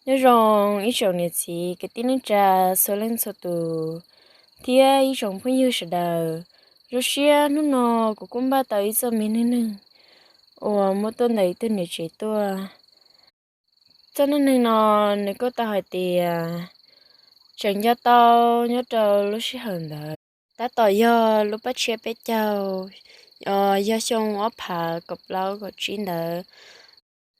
Nyob zoo ib tsoom niam txiv kwv tij neej tsa txhua leej txhua tus thiab ib tsoom phooj ywg sawv daws. Zoo siab hnub no kuv kuj npaj tau ib txoj me neej neeg uas muab tuaj ntawm ib tug niam tsev tuaj. Txoj neej neeg no nws kuj tau hais tias tseem nco tau nyob rau lub sij hawm ntawd, tab tom yog lub paj tshiab peb caug, yog xyoo ob phav kaum plaub kaum tsib ntawd.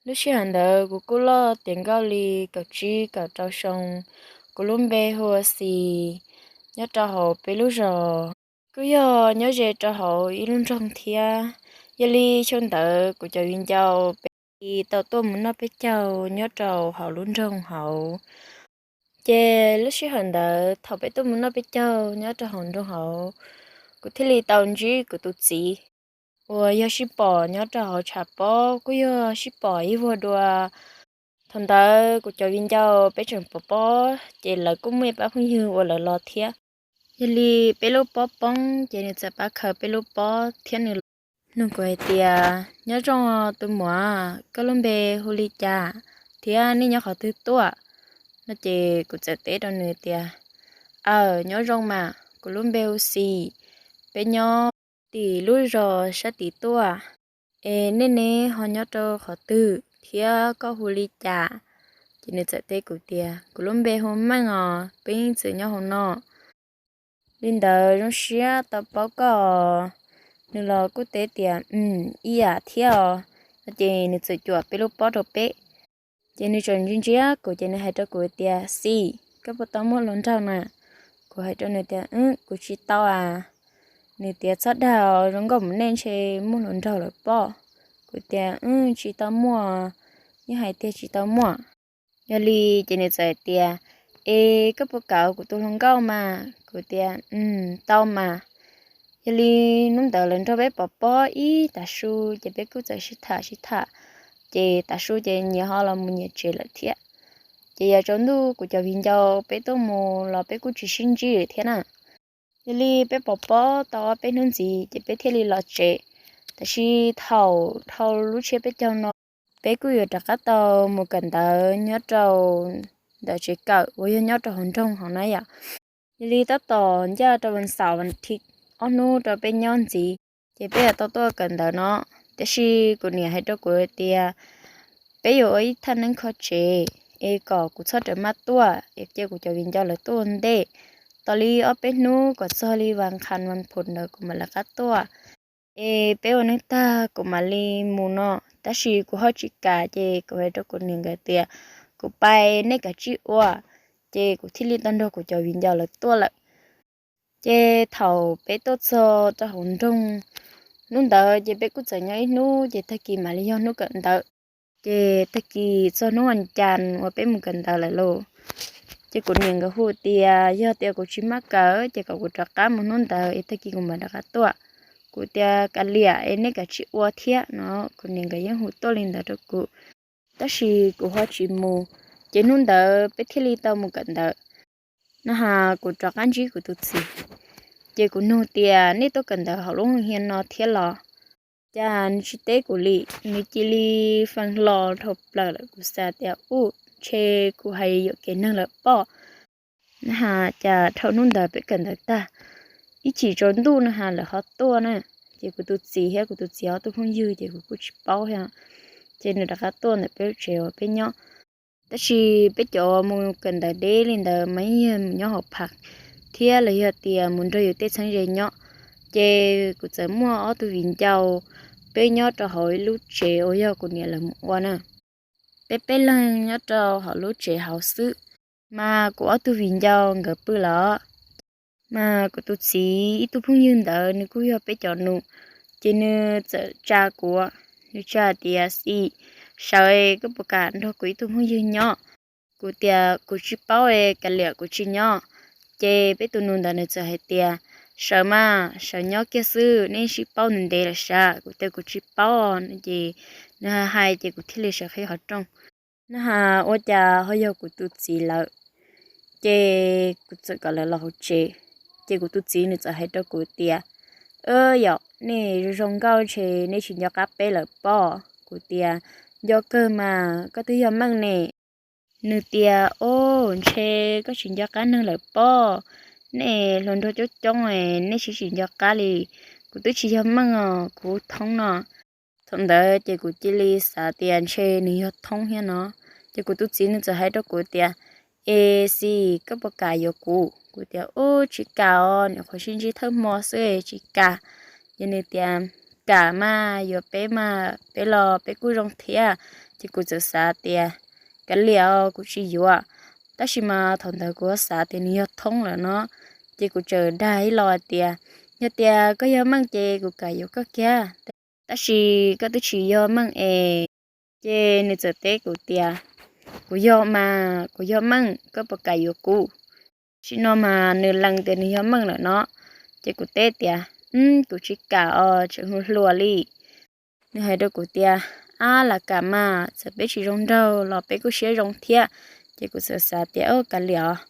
Lub sij hawm ntawd kuv kuj loj tiav nkauj li kaum tsib kaum rau xyoo. Kuv lub npe hu ua Xis, nyob rau hauv peb lub zos, kuj yog nyob ze rau hauv ib lub nroog thiab. Yog li xyoo ntawd kuv cov viv ncaus peb tau tuaj mus noj peb caug nyob rau hauv lub nroog hauv. Ces lub sij hawm ntawd thaum peb tuaj mus noj peb caug nyob rau hauv nroog hauv, kuv thiaj li tau ntsib kuv tus txiv uas yog sib pom nyob rau hauv tshav pob, kuj yog sib pom ib vuag dua. Thaum ntawd kuv cov viv ncaus peb tseem pov pob ces lawv kuj muaj ib pab phooj ywg uas lawv los thiab. Yog li peb lub pob poob ces nws txawm pab khaws peb lub pob thiab nws nug kuv hais tias, Nyob zoo tus muam, koj lub npe hu li cas thiab nej nyob qhov twg tuaj? No ces kuv txawm teb rau nws tias, Aw, nyob zoo mas, kuv lub npe hu Xis, peb nyob tim lub zos sab tid tuaj. Es nej ne ho nyob rau qhov twg thiab koj hu li cas? Ces nws txawm teb kuv tias, Kuv lub npe hu Meej os, peb yeej txwm nyob hauv no. Li ntawd zoo siab tau paub koj. Nws los kuj teb tias, Ib yam thiab os. No ces nws txawm cuam peb lub pob rau peb. Ces nws tseem ntsia ntsia kuv ces nws hais rau kuv tias, Xis, koj puas tau muaj hluas nraug na? Kuv hais rau nws tias, Kuv tsis tau as. Nws tias, Txhob dag, zoo nkauj mus nej ntshe muaj hluas nraug lawm pob. Kuv tias, Tsis tau muaj, yeej hais tiag tsis tau muaj. Yog li ces nws txawm hais tias, Es koj puas kam kuv tus hluas nkauj mas? Kuv tias, Tau mas. Yog li hnub ntawd lawv nrog peb pov pob ib tav su ces peb kuj txawm sib tham sib tham, ces tav su ces nyias ho los mus nyias tsev lawm thiab. Ces yav tsaus ntuj kuv cov viv ncaus peb tuaj mus los peb kuj tsis sib ntsib lawm thiab na. Yog li peb pov pob tau ob peb hnub ntxiv ces peb thiaj li los tsev. Tab sis thaum dhau lub tsiab peb caug no, peb kuj yuav rov qab tau mus kawm ntawv nyob rau ntawm tsev kawm uas yog nyob rau hauv nroog hauv na yom. Yog li tab tom ncaj rau vas xaum vas thiv ob hnub rau peb nyob ntxiv, ces peb yuav tau tuaj kawm ntawv no. Tiam sis kuv niam hais rau kuv tias, Peb yuav ua ib thaj neeb kho tsev, es kom kuv txhob rawm maj tuaj, es cia kuv cov viv ncaus lawv tuaj ua ntej. Tos li ob peb hnub kom txog li vas qhas vas phuv ntawd kuv mam lawv qab tuaj. Es peb ua neeb tag kuv mam li mus no. Tab sis kuv ho tsis kam, ces kuv hais rau kuv niam nkawd tias, Kuv pai, nej kav tsij ua. Ces kuv thiaj li tau nrog kuv cov viv ncaus lawv tuaj lawm. Ces thaum peb tuaj txog rau hauv nroog, hnub ntawd ces peb kuj txawm nyob ib hnub, ces tag kis mam li yog hnub kawm ntawv. Ces tag kis txog hnub vas cas uas peb mus kawm ntawv lawm lauj, ces kuv niam nkawd hu tias yog tias kuv tsis maj kawm ces kom kuv rov qab mus hnub ntawd es tag kis kuv mam rov qab tuaj. Kuv tias, Kav liam es nej kav tsij ua thiab no. Kuv niam nkawd yeej hu tuaj li ntawd rau kuv, tab sis kuv ho tsis mus. Ces hnub ntawd peb thiaj li tau mus kawm ntawv. No has kuv rov qab ntsib kuv tus txiv, ces kuv nug tias, Nej tuaj kawm ntawv hauv lub hia no thiab los? Cas nws tsis teb kuv li, nws cia li fee hlo dhau plaws lawm. Kuv xav tias, Ub, ntshe kuv hais yuam kev neeg lawm pob. No has cas dhau hnub ntawd peb kawm ntawv tag, ib chim tsaus ntuj no has lawv ho tuaj na. Ces kuv tus txiv thiab kuv tus txiv ob tug phooj ywg ces kuv kuj tsis paub thiab, ces nws rov qab tuaj ntawm peb lub tsev uas peb nyob. Tab sis peb cov mus kawm ntawv deb li ntawd mas yeej yog mus nyob hauv phav thiab los yog tias mus nrog yus tej txheeb ze nyob. Ces kuv txawm muaj ob tug viv ncaus, peb nyob rau hauv ib lub tsev uas yog kuv niam lawv mus ua na. Peb peb leeg nyob rau hauv lub tsev hauv xwb, mas kuv ob tug viv ncaus nkawd pw lawm. Mas kuv tus txiv ib tug phooj ywg ntawd nws kuj yog peb cov nus, ces nws txawm tsa kuv, nws tsa tias, Xis, sawv, koj puas kam nrog kuv ib tug phooj ywg nyob? Kuv tias, Kuv tsis paub, kav liam kuv tsis nyob. Ces peb tus nus ntawd nws txawm hais tias, Sawv mas, sawv nyob kiag xwb, nej sib paub ntev ntev lawm sav? Kuv tias, Kuv tsis paub. Ces nws hais hais ces kuv thiaj li sawv qhib qhov rooj. No has ua cas ho yog kuv tus txiv lawm. Ces kuv txawm kom lawv los hauv tsev. Ces kuv tus txiv nws txawm hais rau kuv tias, Yom, nej zoo zoo nkauj ntshe nej tsis nco qab peb lawm pob. Kuv tias, Nco kawg mas, koj twb yog Meej ne. Nws tias, Au, ntshe koj tsis nco qab neeg lawm pob. Nej hluas nraug coob coob, nej tsis tsis nco qab li. Kuv twb tsis yog Meej os, kuv thoob no. Thaum ntawd ces kuv cia li xav tias ntshe nws yog thoob thiab no. Ces kuv tus txiv nws txawm hais rau kuv tias, Es xis, koj puas kam yuav kuv? Kuv tias, Ub, tsis kam os, nyuam qhuav sib ntsib thawj hmo xwb, tsis kam. Ces nws tias, Kam mas, yuav peb mas, peb los peb kuj zoo thiab. Ces kuv txawm xav tias, Kav liam os, kuv tsis yuav. Tab sis mas thaum ntawd kuv xav tias nws yog thoob lawm no, ces kuv txawm dag ib los tias, Yog tias koj yog Meej ces kuv kam yuav koj kiag, tab sis koj twb tsis yog Meej es. Ces nws txawm teb kuv tias, Kuv yog mas, kuv yog Meej, koj puas kam yuav kuv? Tam sim no mas nws lees tias nws yog Meej lawm no. Ces kuv teb tias, Kuv tsis kam os, tseem hluas hluas li. Nws hais rau kuv tias, Ab, lam kam mas, txawm peb tsis zoo nraug los peb kuj siab zoo thiab. Ces kuv txawm xav tias, Ub, kav liam os.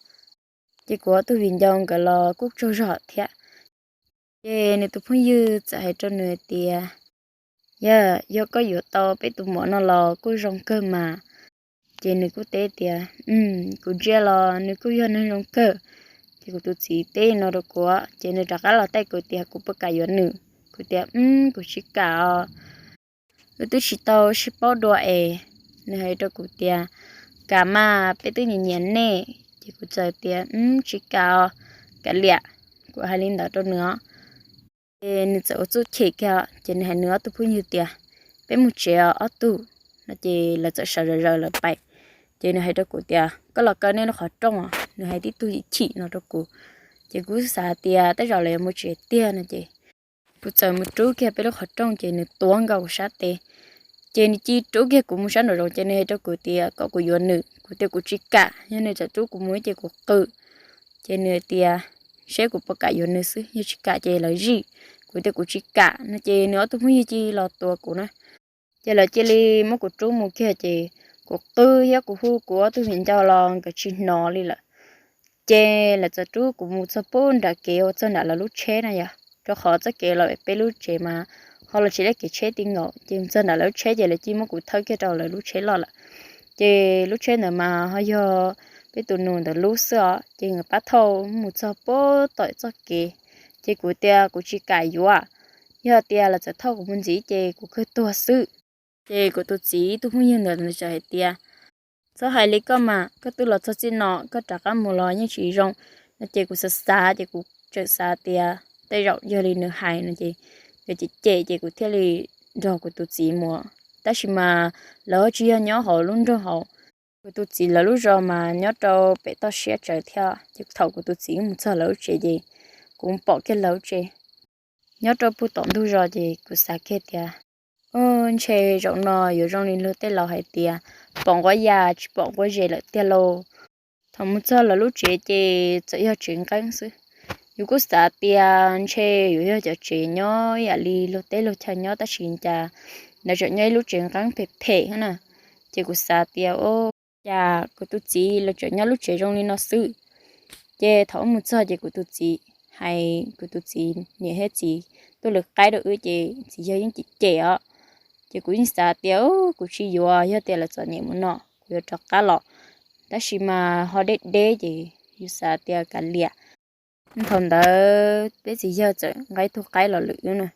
Ces kuv ob tug viv ncaus nkawd los kuj tsaug zog thiab. Ces nws tus phooj ywg txawm hais rau nws tias, Yog, yog koj yuav tau peb tus muam no los kuj zoo kawg mas. Ces nws kuj teb tias, Kuv ntsia los nws kuj yog neeg zoo kawg. Ces kuv tus txiv teb no rau kuv, ces nws rov qab los taij kuv tias kuv puas kam yuav nws. Kuv tias, Kuv tsis kam os, wb twb tsis tau sib paub dua es. Nws hais rau kuv tias, Kam mas, peb twb nyiam nyiam nej. Ces kuv txawm tias, Tsis kam os, kav liam. Kuv hais li ntawd rau nws os. Ces nws txawm ua txuj chem kiag, ces nws hais nws ob tug phooj ywg tias, Peb mus tsev os ob tug no. Ces lawv txawm sawv zaws zaws lawv pais. Ces nws hais rau kuv tias, Koj los kaw nej lub qhov rooj os. Nws hais tib tug chim chim no rau kuv. Ces kuv xav tias tej zaum lawv yuav mus tsev tiag no ces kuv txawm mus rub kiag peb lub qhov rooj ces nws tuav nkaus kuv sab tes. Ces nws cia li rub kiag kuv mus sab nraum zoov ces nws hais rau kuv tias kom kuv yuav nws. Kuv tias kuv tsis kam, yog nws txawm rub kuv mus ces kuv qw. Ces nws tias seb kuv puas kam yuav nws xwb, yog tsis kam ces lawv zij. Kuv tias kuv tsis kam no ces nws ob tug phooj ywg cia li los tuav kuv na. Ces lawv cia li muab kuv rub mus kiag ces kuv qw thiab kuv hu kuv ob tug viv ncaus los nkawd tsis hnov li lawm. Ces lawv txawm rub kuv mus txog pub nram kev uas txog nram lawv lub tsheb na yom, rau qhov txoj kev los peb lub tsev mas ho los tsis deb kev tsheb ti nkaus. Ces txog nram lawv lub tsheb ces lawv cia li muab kuv thawb kiag rau lawv lub tsheb los lawm. Ces lub tsheb ntawd mas ho yog peb tus nus ntawd lub xwb os, ces nkawd pab thauj mus txog pub tom txoj kev. Ces kuv tias kuv tsis kam yuav, yog tias lawv txawm thauj kuv mus ntxiv ces kuv kawg tuag xwb. Ces kuv tus txiv tus phooj ywg ntawd txawm hais tias, Txhob hais li koj mas, koj twb los txog txij no koj rov qab mus los yeej tsis zoo no. Ces kuv xav xav ces kuv txawm xav tias tej zaum yog li nws hais no ces nkawd cem cem ces kuv thiaj li nrog kuv tus txiv mus. Tab sis mas lawv tsis yog nyob hauv lub nroog hauv, kuv tus txiv lawv lub zos mas nyob rau pem toj siab tsawv thiab. Ces thaum kuv tus txiv mus txog lawv lub tsev ces kuv pom kiag lawv lub tsev nyob rau pug tom ntug zos ces kuv xav kiag tias, Ub, ntshe zaum no yuav zoo li luag tej laus hais tias pom nquab ya tsis pom nquab zes lawm tiag lauj. Thaum mus txog lawv lub tsev ces txawm yog tsev nqeeb xwb. Yus kuj xav tias ntshe yuav yog cov tsev nyob ib yam li luag teb luag chaw nyob tab sis cas lawv tseem nyob ib lub tsev nqeeb phem phem na. Ces kuv xav tias, Ub, cas kuv tus txiv lawv tseem nyob lub tsev zoo li no xwb. Ces thaum wb mus txog ces kuv tus txiv hais kuv tus txiv niam thiab txiv tuaj lwv qaib rau wb ces txiv yawg yeej cem cem os. Ces kuv yeej xav tias, Ub, kuv tsis yuav, yog tias lawv txom nyem mus no kuv yuav rov qab los. Tab sis mas ho deb deb ces yus xav tias kav liam. Thaum ntawd peb txiv yawg txawm nqa ib tug qaib los lwm wb na.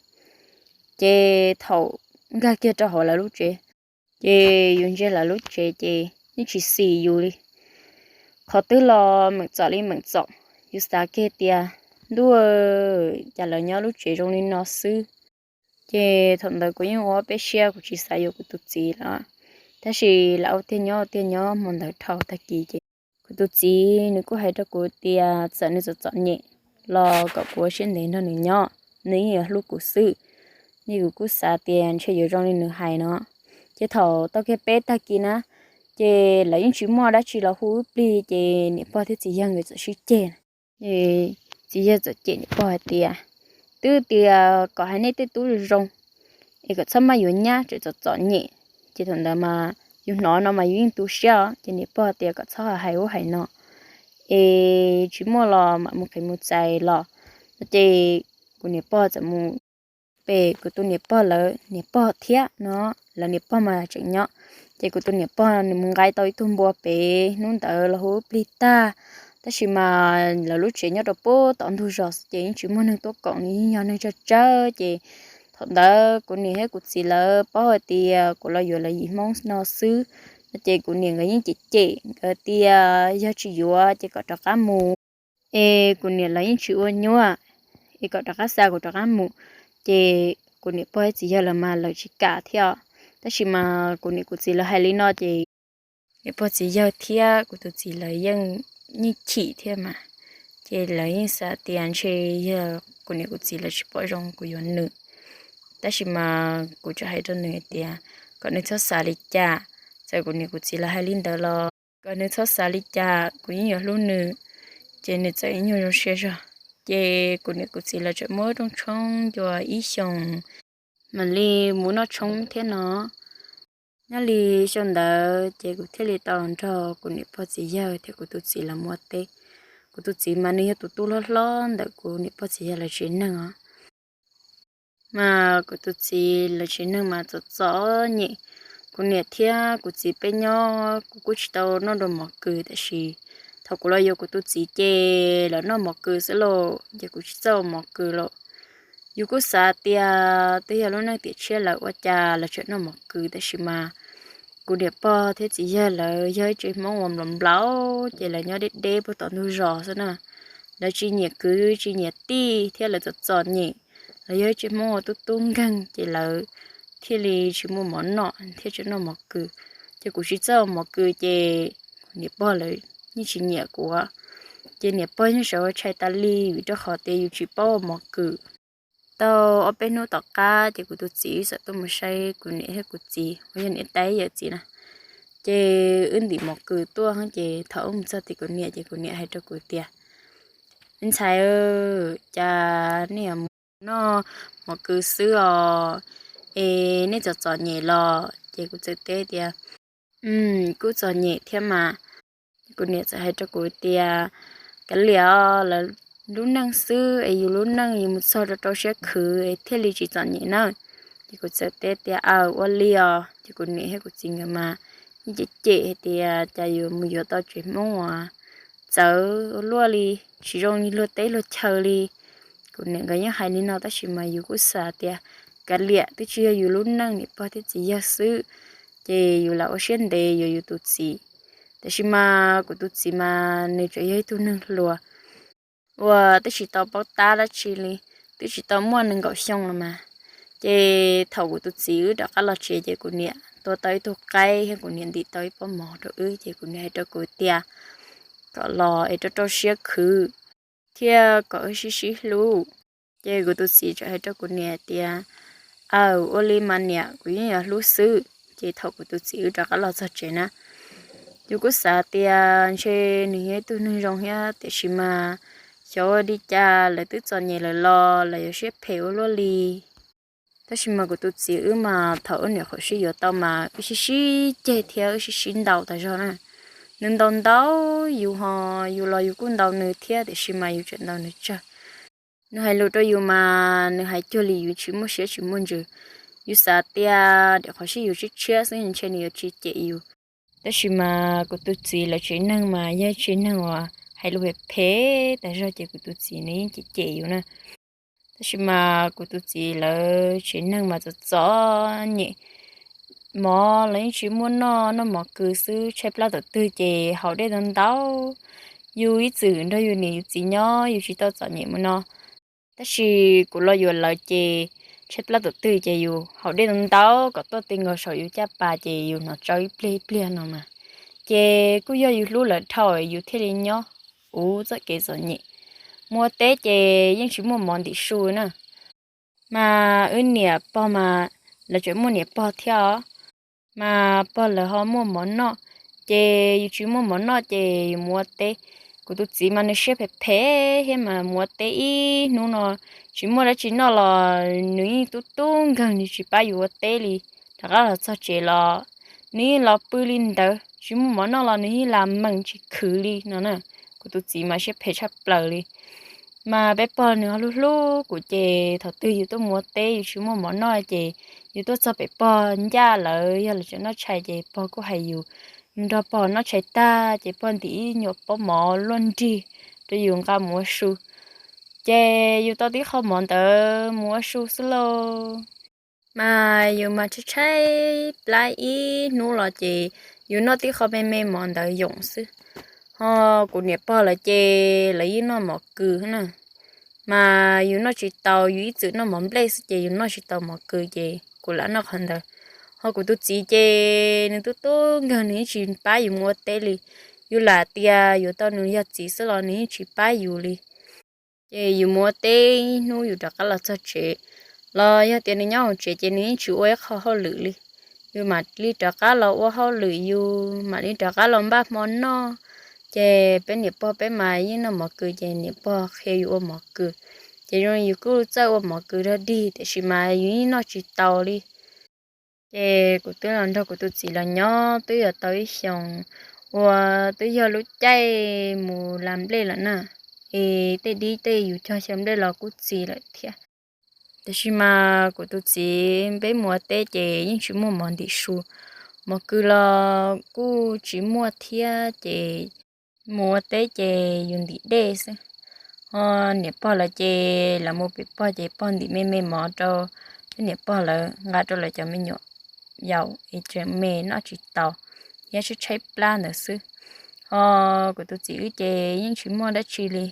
Ces thaum nkag kiag rau hauv lawv lub tsev, ces yus ntsia lawv lub tsev ces yeej tsis xis yus li. Qhov twg los meem txom li meem txom. Yus xav kiag tias, Ntuj, cas lawv nyob lub tsev zoo li no xwb. Ces thaum ntawd kuv yeej ua peb siab kuv tsis xav yuav kuv tus txiv lawm. Tab sis lawv ua tiag nyob ua tiag nyob hmo ntawd dhau tag kis ces kuv tus txiv nws kuj hais rau kuv tias txawm nws txom txom nyem los kom kuv ua siab ntev nrog nws nyob, nws yeej yuav hlub kuv xwb. Ces kuv kuj xav tias ntshe yuav zoo li nws hais no. Ces thaum tau kiag peb tag kis na, ces lawv yeej tsis muaj dab tsi los hu wb plig ces niam pog thiab txiv yawg nkawd txawm sib ceg. Ces txiv yawg txawm cem niam pog hais tias, Twb tias kom hais nej tej tub zoo zoo es kom txhob maj yuav nyab tseem txom txom nyem. Ces thaum ntawd mas yus hnov no mas yus yeej tu siab os. Ces niam pog tias kom txhob hais ub hais no es tsis muaj los mam mus qhis mus txais los no. Ces kuv niam pog txawm mus pem kuv tus niam pog lawv niam pog thiab no, lawv niam pog mas tseem nyob. Ces kuv tus niam pog nws mus nqa tau ib tug npua pem hnub ntawd los hu plig tag, tab sis mas lawv lub tsev nyob rau puag tom ntug zos xwb ces yeej tsis muaj neeg tuaj koom, nws yeej yog neeg tsawg tsawg. Ces thaum ntawd kuv niam thiab kuv txiv lawv paub hais tias kuv los yuav lawv yim Hmoob no xwb no ces kuv niam nkawd yeej cem cem nkawd tias yog tsis yuav ces kom rov qab mus, es kuv niam lawv yeej tsis ua nyuaj, es kom rov qab xa kuv rov qab mus. Ces kuv niam pog thiab txiv yawg lawv mas lawv tsis kam thiab, tab sis mas kuv niam kuv txiv lawv hais li no ces niam pog txiv yawg thiab kuv tus txiv lawv yeej, yeej chim thiab mas, ces lawv yeej xav tias ntshe yog kuv niam kuv txiv lawv tsis pom zoo kuv yuav nws. Tab sis mas kuv tsuas hais rau nws tias kom nws txhob xav li cas, txawm kuv niam kuv txiv lawv hais li ntawd los kom nws txhob xav li cas, kuv yeej yuav hlub nws, ces nws txawm ib nyuag zoo siab zog. Ces kuv niam kuv txiv lawv tseem muab rooj tshoob ncua ib xyoos mam li mus noj tshoob thiab no. Nyob li xyoo ntawd ces kuv thiaj li tau los nrog kuv niam pog txiv yawg thiab kuv tus txiv lawv mus ua teb. Kuv tus txiv mas nws yog tus tub hlob hlob ntawm kuv niam pog txiv yawg lawv tsev neeg os. Mas kuv tus txiv lawv tsev neeg mas txom txom nyem. Kuv niam thiab kuv txiv peb nyob kuv kuj tsis tau noj dua mov kws, tab sis thaum kuv los yuav kuv tus txiv ces lawv noj mov kws xwb lauj, ces kuv tsis txawj ua mov kws lawm. Yus kuj xav tias twb yog lub neej tiam tshiab lawm ua cas lawv tseem noj mov kws, tab sis mas kuv niam pog thiab txiv yawg lawv yog ib tsev Hmoob uas nplaum nplaum, ces lawv nyob deb deb puag tom ntug zos xwb na. Lawv tsis nyiam kwv tsis nyiam tij thiab lawv txom txom nyem. Lawv yog ib tsev Hmoob uas tub tub nkeeg, ces lawv thiaj li tsis muaj mov noj thiab tseem noj mov kws. Ces kuv tsis txawj ua mov kws ces kuv niam pog lawv yeej tsis nyiam kuv. Ces niam pog yeej sawv ua tshais tas li vim rau qhov tias yus tsis paub ua mov kws. Tau ob peb hnub tom qab ces kuv tus txiv wb txawm tuaj mus saib kuv niam thiab kuv txiv uas yog niam tais yawm txiv na. Ces wb ntim mov kws tuaj ces thaum wb mus txog tim kuv niam ces kuv niam hais rau kuv tias, ntxhais, cas nej mus noj mov kws xwb os, es nej txom txom nyem los? Ces kuv txawm teb tias, kuj txom nyem thiab mas. Kuv niam txawm hais rau kuv tias, kav liam, lawv lub neej xwb es yus lub neej yus mus txog rau rau siab khwv es thiaj li tsis txom nyem na. Ces kuv txawm teb tias, aw, ua li os. Ces kuv niam thiab kuv txiv nkawd mas yeej cem cem hais tias cas yus mus yuav tau tsev Hmoob uas txawv ua luaj li, tsis zoo li luag teb luag chaw li. Kuv niam nkawd yeej hais li no tab sis mas yus kuj xav tias, kav liam, twb tsis yog yus lub neej, niam pog thiab txiv yawg xwb, ces yus lam ua siab ntev yuav yus tus txiv. Tab sis mas kuv tus txiv mas nws tseem yog ib tug neeg hluas uas twb tsis tau paub tab dab tsi li, twb tsis tau muaj nees nkaum xyoo los mas. Ces thaum kuv tus txiv wb rov qab los tsev ces kuv niam tua tau ib tug qaib thiab kuv niam ntim tau ib pob mov rau wb ces kuv niam hais rau kuv tias, kom los es rau rau siab khwv thiab kom wb sib sib hlub. Ces kuv tus txiv txawm hais rau kuv niam tias, aw, ua li mas niam, kuv yeej yuav hlub xwb. Ces thaum kuv tus txiv wb rov qab los txog tsev na, yus kuj xav tias ntshe nws yog ib tug neeg zoo thiab, tiam sis mas xyov ua li cas lawv twb txom nyem lawm los lawv yuav siab phem ua luaj li. Tab sis mas kuv tus txiv wb mas thaum wb nyuam qhuav sib yuav tau mas wb sib sib ceg thiab wb sib sib ntaus tas zog na. Nws ntaus ntaus yus ho yus los yus kuj ntaus nws thiab, tiam sis mas yus tseem ntaus nws tsawg. Nws hais lus rau yus mas nws hais cuag li yus tsis muaj siab tsis muaj ntsws. Yus xav tias nyuam qhuav sib yuav tshiab tshiab xwb ntshe nws yuav tsis cem yus. Tab sis mas kuv tus txiv lawv tsev neeg mas yog tsev neeg uas hais lus phem phem tas zog ces kuv tus txiv nws yeej cem cem yus na. Tab sis mas kuv tus txiv lawv tsev neeg mas txom txom nyem, mov los yeej tsis muaj noj, noj mov kws xwb, tshaib plab thaum twg ces haus dej ntau ntau. Yus ib txwm nrog yus niam yus txiv nyob yus tsis tau txom nyem mus no, tab sis kuv los yuav lawv ces tshaib plab thaum twg ces yus haus dej ntau ntau kom tuaj ti nkaus saum yus caj pas ces yus hnov tsau ib pliag ib pliag no mas. Ces kuj yog yus hlub lawv dhau yus thiaj li nyob ua txoj kev txom nyem. Mus ua teb ces yeej tsis muaj mov ntim su na. Mas wb niam pog mas lawv tseem muaj niam pog thiab os. Mas pog lawv ho muaj mov noj, ces yus tsis muaj mov noj ces yus mus ua teb. Kuv tus txiv mas nws siab phem phem thiab mas mus ua teb ib hnub no tsis muaj dab tsi noj los nws yeej tub tub nkeeg, nws tsis pab yus ua teb li. Rov qab los txog tsev los nws yeej los pw li ntawd, tsis muaj mov noj los nws yeej lam mees tsis khwv li no na. Kuv tus txiv mas siab phem tshaj plaws li. Mas peb pog nws ho hlub hlub kuv ces thaum twg yus tuaj mus ua teb yus tsis muaj mov noj ces Yus tuaj txog pem pog ncaj lawm, yog lawv tseem noj tshais ces pog kuj hais yus mus nrog pog noj tshais tag ces pog ntim ib nyuam pob mov luaj nrig rau yus nqa mus ua su. Ces yus tau tib qho mov ntawd mus ua su xwb lauj. Mas yus mas tshaib tshaib plab ib hnub los ces yus noj tib qho me me mov ntawd yoom xwb. Ho kuv niam pog lawv ces lawv yeej noj mov kws na. Mas yus noj tsis tau, yus ib txwm noj mov nplej xwb ces yus noj tsis tau mov kws ces kuv lam noj qhov ntawd. Ho kuv tus txiv ces nws tub tub nkeeg, nws yeej tsis pab yus mus ua teb li. Yus lam tias yuav tau nws yog txiv xwb los nws yeej tsis pab yus li. Ces yus mus ua teb ib hnub yus rov qab los txog tsev, los yog tias nws nyob hauv tsev ces nws yeej tsis ua ib qho hauj lwm li. Yus mam li rov qab los ua hauj lwm, yus mam li rov qab los npaj hmo noj. Ces peb niam pog peb mas yeej noj mov kws ces niam pog qhia yus ua mov kws. Ces zoo yus kuj txawj ua mov kws rog dig tiam sis mas yus yeej noj tsis tau li. Ces kuv twb los nrog kuv tus txiv los nyob twb yuav tau ib xyoos, uas twb yog lub caij mus la nplej lawm na, es tej dib tej yus cog xyaw nplej los kuj txi lawm thiab. Tiam sis mas kuv tus txiv peb mus ua teb ces yeej tsis muaj mov ntim su, mov kws los kuj tsis muaj thiab ces mus ua teb ces yus ntim dej xwb. Ho niam pog lawv ces lawv mus pem pog ces pog ntim me me mov rau peb niam pog lawv nqa rau lawv cov me nyuam yaus es tseem me noj tsis tau, thiab tshaib tshaib plab ntawd xwb. Ho kuv tus txiv wb ces yeej tsis muaj dab tsi li,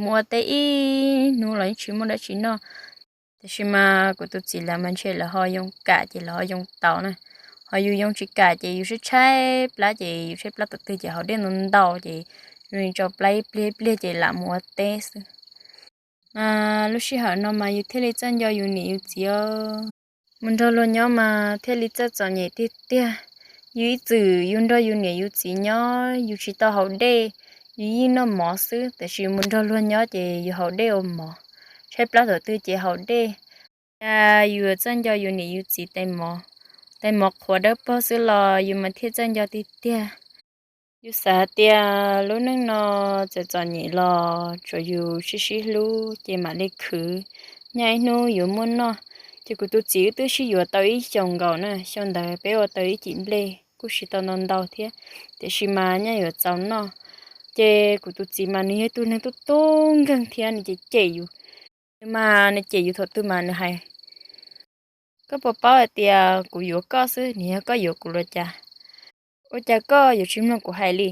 mus ua teb ib hnub los yeej tsis muaj dab tsi noj. Tiam sis mas kuv tus txiv lawv mas ntshe lawv ho yoo kam ces lawv ho yoo tau na. Ho yus yoo tsis kam ces yus tshaib tshaib plab ces yus tshaib plab thaum twg ces haus dej ntau ntau ces zoo li tso plab ib pliag ib pliag ces lam mus ua teb xwb. Mas lub sij hawm no mas yus thiaj li txawj nco yus niam yus txiv os. Mus nrog luag nyob mas thiaj li txawj txom nyem tiag tiag. Yus ib txwm yus nrog yus niam yus txiv nyob yus tsis tau haus dej, yus yeej noj mov xwb, tiam sis mus nrog luag nyob ces yus haus dej ua mov, tshaib plab thaum twg ces haus dej. Cas yus txawj nco yus niam yus txiv tais mov, tais mov qhuav dawb paug xwb los yus mas thiaj txawj nco tiag tiag. Yus xav tias lub neej no txawm txom nyem los tsuav yus sib sib hlub ces mam li khwv, nyob ib hnub yuav muaj noj. Ces kuv tus txiv wb twb sib yuav tau ib xyoos nkaus na, xyoo ntawd peb ua tau ib cim nplej kuj tsis tau ntau ntau thiab, tiam sis mas nyaj yuav txaus noj. Ces kuv tus txiv mas nws yog ib tug neeg tub tub nkeeg thiab nws cem cem yus. Nws mas nws cem yus thaum twg mas nws hais, koj puas paub hais tias kuv yuav koj xwb, nws yog koj yuav kuv los cas? Ua cas koj yuav tsis mloog kuv hais li?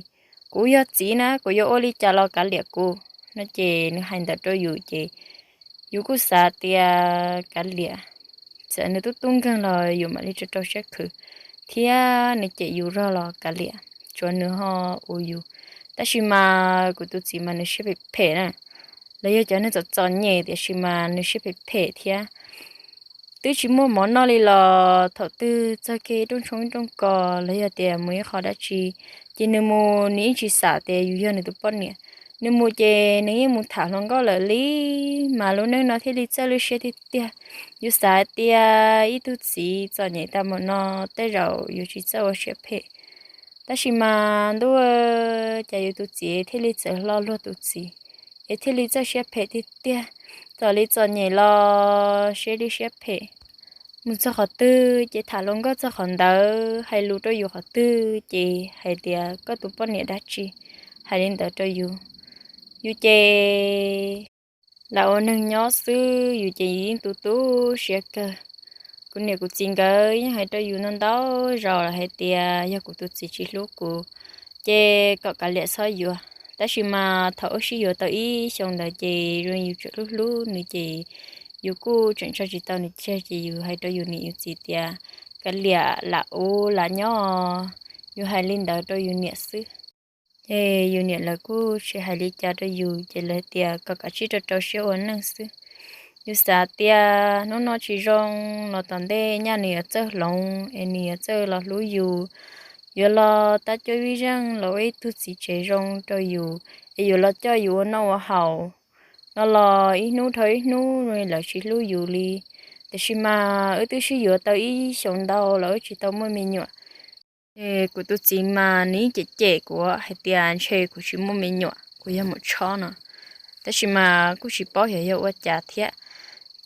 Kuv yog txiv na, kuv yuav ua li cas los kav liam kuv no. Ces nws hais ntawd rau yus ces yus kuj xav tias kav liam, txawm nws tub tub nkeeg los yus mam li rau rau siab khwv, thiab nws cem yus zog los kav liam, tsuav nws ho ua yus. Tab sis mas kuv tus txiv mas nws siab phem phem na, los yog cov neeg txom txom nyem tiam sis mas nws siab phem phem thiab. Twb tsis muaj mov noj li los thaum twg txog kiag ib rooj tshoob ib rooj kos los yog tias mus ib qho dab tsi, ces nws mus nws yeej tsis xam tias yus yog nws tus poj niam. Nws mus ces nws yeej mus tham hluas nkauj lawm li. Mas lub neej no thiaj li txawj lub siab tiag tiag. Yus xav hais tias ib tug txiv txom nyem tag npaum no tej zaum yus tsis txawj ua siab phem. Tab sis mas ntuj, cas yus tus txiv thiaj li txawv hlo luag tus txiv, es thiaj li txawj siab phem tiag tiag. Txom li txom nyem los siab li siab phem. Mus txog qhov twg ces tham hluas nkauj txog qhov ntawd, hais lus rau yus qhov twg ces hais tias koj tus poj niam dab tsi, hais li ntawd rau yus. Yus ces lam ua neeg nyob xwb, yus ces yus yeej tu tu siab kawg. Kuv niam kuv txiv nkawd yeej hais rau yus ntau ntau zaus lawm hais tias yog kuv tus txiv tsis hlub kuv ces kom kav liam txhob yuav. Tab sis mas thaum wb sib yuav tau ib xyoos ntawd ces zoo yus tseem hlub hlub nws ces yus kuj tseem tso tsis tau nws tseg ces yus hais rau yus niam yus txiv tias kav liam lam ua lam nyob. Yus hais li ntawd rau yus niam xwb. Ces yus niam lawv kuj tsis hais li cas rau yus ces lawv tias kom kav tsij rau rau siab ua neej xwb. Yus xav tias hnub no tsis zoo los tom ntej nyaj nws yuav txawj hloov es nws yuav txawj los hlub yus, yuav los tab cuab vij zeej los ua ib tug txiv tsev zoo rau yus, es yuav los coj yus ua noj ua haus no los ib hnub dhau ib hnub zoo li lawv tsis hlub yus li. Tiam sis mas wb twb sib yuav tau ib xyoos ntau los wb tsis tau muaj me nyuam. Es kuv tus txiv mas nws yeej cem cem kuv hais tias ntshe kuv tsis muaj me nyuam, kuv yog maum tshob no. Tab sis mas kuj tsis paub xyov yog ua cas thiab.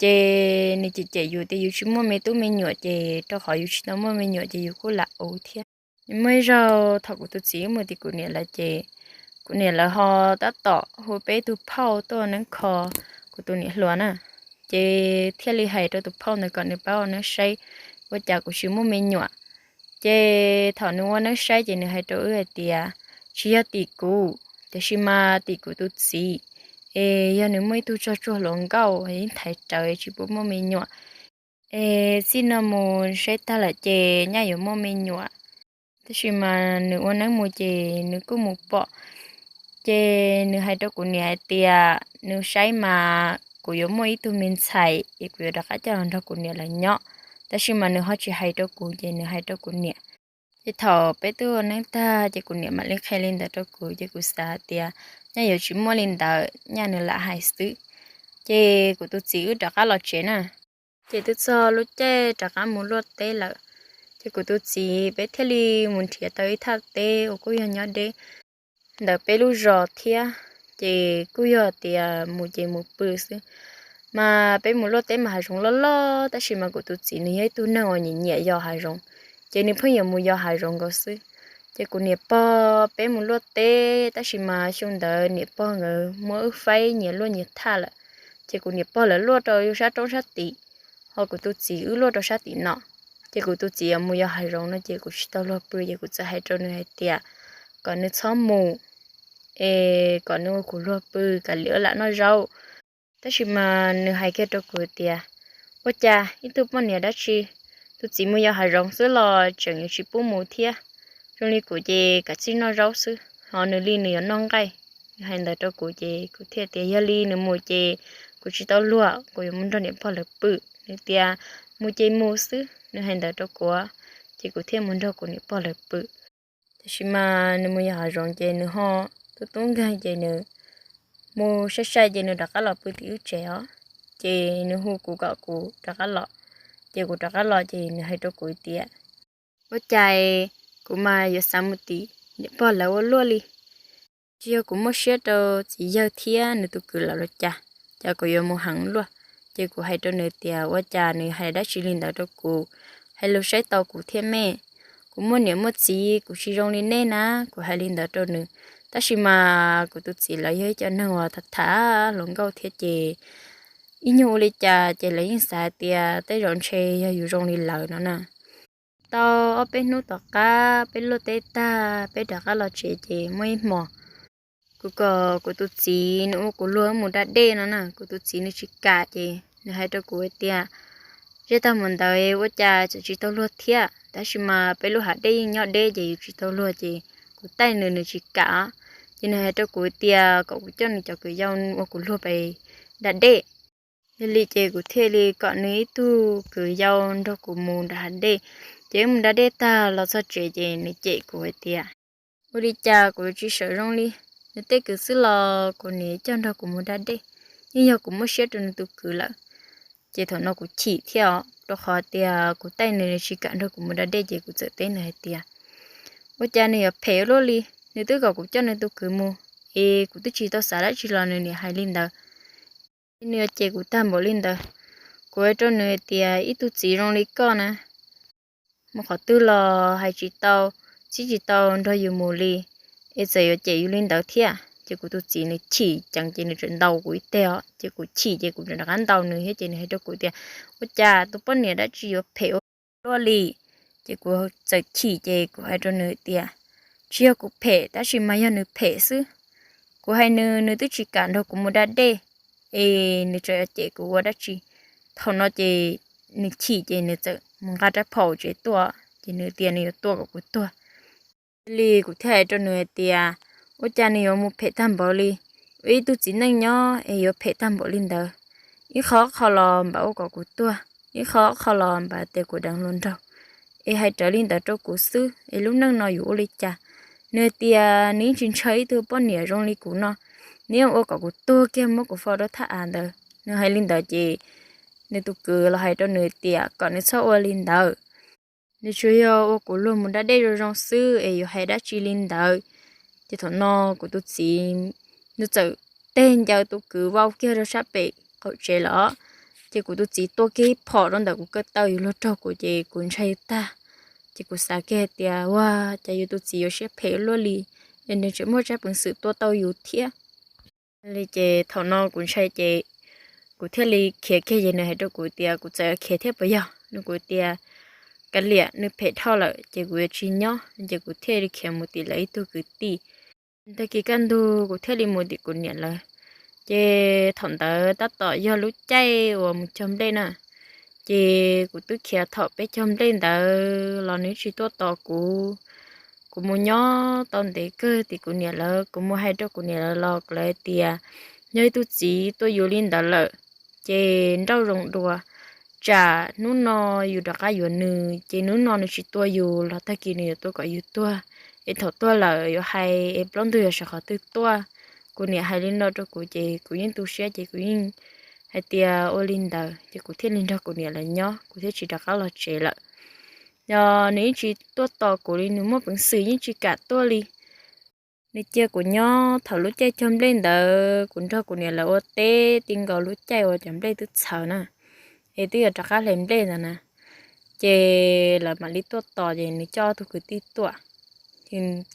Ces nws cem cem yus tias yus tsis muaj me tub me nyuam, ces rau qhov yus tsis tau muaj me nyuam ces yus kuj lam ua thiab. Nws muaj ib zaug thaum kuv tus txiv wb mus tim kuv niam lawv ces kuv niam lawv ho tab tom hu peb tug phauj tuaj neeb kho kuv tus niam hluas na. Ces thiaj li hais rau tus phauj ntawd kom nws pab ua neeb saib ua cas kuv tsis muaj me nyuam. Ces thaum nws ua neeb saib ces nws hais rau wb hais tias tsis yog tim kuv, tiam sis mas tim kuv tus txiv, es yog nws muaj ib tug tsog tsuag hluas nkauj yeej thaiv rawv tsis pub muaj me nyuam. Es txij no mus saib tag lawm ces nyaj yuav muaj me nyuam. Tab sis mas nws ua neeb mus ces nws kuj mus pom, ces nws hais rau kuv niam hais tias nws saib mas kuv yuav muaj ib tug me ntxhais es kuv yuav rov qab coj los nrog kuv niam lawv nyob. Tab sis mas nws ho tsis hais rau kuv ces nws hais rau kuv niam. Ces thaum peb twb ua neeb tag ces kuv niam mam li qhia li ntawd rau kuv ces kuv xav tias nyaj yuav tsis muaj li ntawd, nyaj nws lam hais xwb. Ces kuv tus txiv wb rov qab los tsev na. Ces twb txog lub caij rov qab mus luaj teb lawm, ces kuv tus txiv peb thiaj li mus nrhiav tau ib thaj teb uas kuj yog nyob deb ntawm peb lub zos thiab. Ces kuj yog tias mus ces mus pw xwb. Mas peb mus luaj teb mas hav zoov loj loj, tab sis mas kuv tus txiv nws yog ib tug neeg uas nyiam nyiam yos hav zoov, ces nws pheej yuav mus yos hav zoov nkaus xwb. Ces kuv niam pog peb mus luaj teb, tab sis mas xyoo ntawd niam pog nkawd muab wb faib nyias luaj nyias thaj lawm. Ces kuv niam pog lawv luaj rau sab roob sab tim, ho kuv tus txiv wb luaj rau sab tim no. Ces kuv tus txiv yuav mus yos hav zoov no ces kuv tsis tau luag pw, ces kuv txawm hais rau nws hais tias kom nws txhob mus, es kom nws ua kuv luag pw, kav liam lam noj zaub. Tab sis mas nws hais kiag rau kuv tias ua cas ib tug poj niam dab tsi, tus txiv mus yos hav zoov xwb los tseem yuav tsis pub mus thiab. Zoo li kuv ces kav tsij noj zaub xwb, ho nws li nws yuav noj nqaij. Nws hais ntawd rau kuv ces kuv thiaj tias yog li nws mus ces kuv tsis tau luag, kuv yuav mus nrog niam pog lawv pw. Nws tias mus ces mus xwb, nws hais ntawd rau kuv, ces kuv thiaj mus nrog kuv niam pog lawv pw. Tab sis mas nws mus yos hav zoov ces nws ho tub tub nkeeg ces nws mus sai sai ces nws rov qab los pw tim wb tsev os. Ces nws hu kuv kom kuv rov qab los, ces kuv rov qab los ces nws hais rau kuv tias ua cas kuv mas yuav xav mus tim niam pog lawv ua luaj li. Tsis yog kuv muaj siab rau txiv yawg thiab nws tus kwv lawv los cas, cas kuv yuav mus heev luaj. Ces kuv hais rau nws tias ua cas nws hais dab tsi li ntawd rau kuv, hais lus saib tau kuv thiab me. Kuv muaj niam muaj txiv kuv tsis zoo li nej na, kuv hais li ntawd rau nws. Tab sis mas kuv tus txiv lawv yog ib co neeg uas tham tham hluas nkauj thiab ces ib nyuag ua li cas ces lawv yeej xav hais tias tej zaum ntshe yog yus zoo li lawv no na. Tau ob peb hnub tom qab peb luaj teb tag peb rov qab los tsev ces muaj ib hmos kuv kom kuv tus txiv nws ua kuv luag mus da dej no na, kuv tus txiv nws tsis kam ces nws hais rau kuv hais tias zej tag mus ntawd ua cas tseem tsis tau luag thiab, tab sis mas peb lub hav dej yeej nyob deb ces yus tsis tau luag ces kuv taij nws nws tsis kam. Ces nws hais rau kuv tias kom kuv coj nws cov kwv yau ua kuv luag pais da dej. Yog li ces kuv thiaj li kom nws ib tug kwv yau nrog kuv mus nram hav dej. Ces wb mus da dej tag los txog tsev ces nws cem kuv hais tias ua li cas kuv tsis sawv zoo li. Nws tej kwv xwb los kuv niam coj nrog kuv mus da dej, yeej yog kuv muaj siab rau nws tus kwv lawm. Ces thaum no kuv chim thiab os, rau qhov tias kuv taij nws nws tsis kam nrog kuv mus da dej ces kuv txawm teb nws hais tias ua cas nws yuav phem ua luaj li, nws twb kom kuv coj nws tus kwv mus, es kuv twb tsis tau xav dab tsi los nws niam hais li ntawd. Nws yuav cem kuv tag npaum li ntawd. Kuv hais rau nws tias ib tug txiv zoo li koj na, mus qhov twg los hais tsis tau, txib tsis tau nrog yus mus li, es txawm yuav cem yus li ntawd thiab. Ces kuv tus txiv nws chim ceev ces nws txawm ntaus kuv ib teg os, ces kuv chim ces kuv txawm rov qab ntaus nws thiab ces nws hais rau kuv tias ua cas tus poj niam dab tsi yuav phem ua luaj li. Ces kuv txawm chim ces kuv hais rau nws tias tsis yog kuv phem tab sis mas yog nws phem xwb. Kuv hais nws nws twb tsis kam nrog kuv mus da dej, es nws tseem yuav cem kuv ua dab tsi. Thaum no ces nws chim ces nws txawm mus nqa rab phom tsev tuaj ces nws tias nws yuav tua kom kuv tuag. Li kuv thiaj hais rau nws hais tias ua cas nws yuav mus phem tag npaum li, ua ib tug txiv neej nyob es yuav phem tag npaum li ntawd. Ib qho ob qho los npam ua kom kuv tuag, ib qho ob qho los npam tias kuv deev hluas nraug, es hais raws li ntawd rau kuv xwb es lub neej no yuav ua li cas. Nws tias nws yeej tsis ntshaw ib tug poj niam zoo li kuv no, nws yeej ua kom kuv tuag kiag muab kuv faus rau thaj av ntawd. Nws hais li ntawd ces nws tus kwv los hais rau nws tias kom nws txhob ua li ntawd, nws tsuas yog ua kuv luag mus da dej zoo zoo xwb es yuav hais dab tsi li ntawd. Ces thaum no kuv tus txiv nws txawm teg ncaws tus kwv vau kiag rau sab pem qaum tsev lawm. Ces kuv tus txiv tua kiag ib phom rau ntawm kuv ko taw, yus luag raug kuv ces kuv ntshai tag. Ces kuv xav kiag hais tias, ua cas yus tus txiv yuav siab phem luaj li, es nws tseem muaj tsab peev xwm tua tau yus thiab li. Ces thaum no kuv ntshai ces kuv thiaj li khiav kiag, ces nws hais rau kuv tias, kuv txawm khiav thiab puas yog? Nws kuv tias, kav liam, nws phem dhau lawm ces kuv yuav tsis nyob. Ces kuv thiaj li khiav mus tim lawv ib tug kwv tij. Tag kis kaj ntug kuv thiaj li mus tim kuv niam lawv. Ces thaum ntawd tab tom yog lub caij uas mus cog nplej na. Ces kuv twb khiav thaum peb cog nplej ntawd los nws tsis tuaj tos kuv. Kuv mus nyob tau ntev kawg tim kuv niam lawv, kuv mus hais rau kuv niam lawv los lawv tias, yog ib tug txiv tua yus li ntawd lawm ces nrauj zoo dua, tsam hnub no yus rov qab yuav nws ces hnub no nws tsis tua yus los tag kis nws yuav tua kom yus tuag, es thaum tuag lawm yuav hais es plaub ntug yuav sawv qhov twg tuaj. Kuv niam hais li no rau kuv ces kuv yeej tu siab ces kuv yeej hais tias ua li ntawd ces kuv thiaj li nrog kuv niam lawv nyob, kuv thiaj tsis rov qab los tsev lawm. Yog nws yeej tsis tuaj tos kuv li, nws muaj peev xwm yeej tsis kam tuaj li. Nws cia kuv nyob thaum lub caij cog nplej ntawd, kuv nrog kuv niam lawv ua teb ti nkaus lub caij uas cov nplej twb txhawv na, es twb yuav rov qab hle nplej ntawd na, ces lawv mam li tuaj tos ces nws coj tus kwv tij tuaj,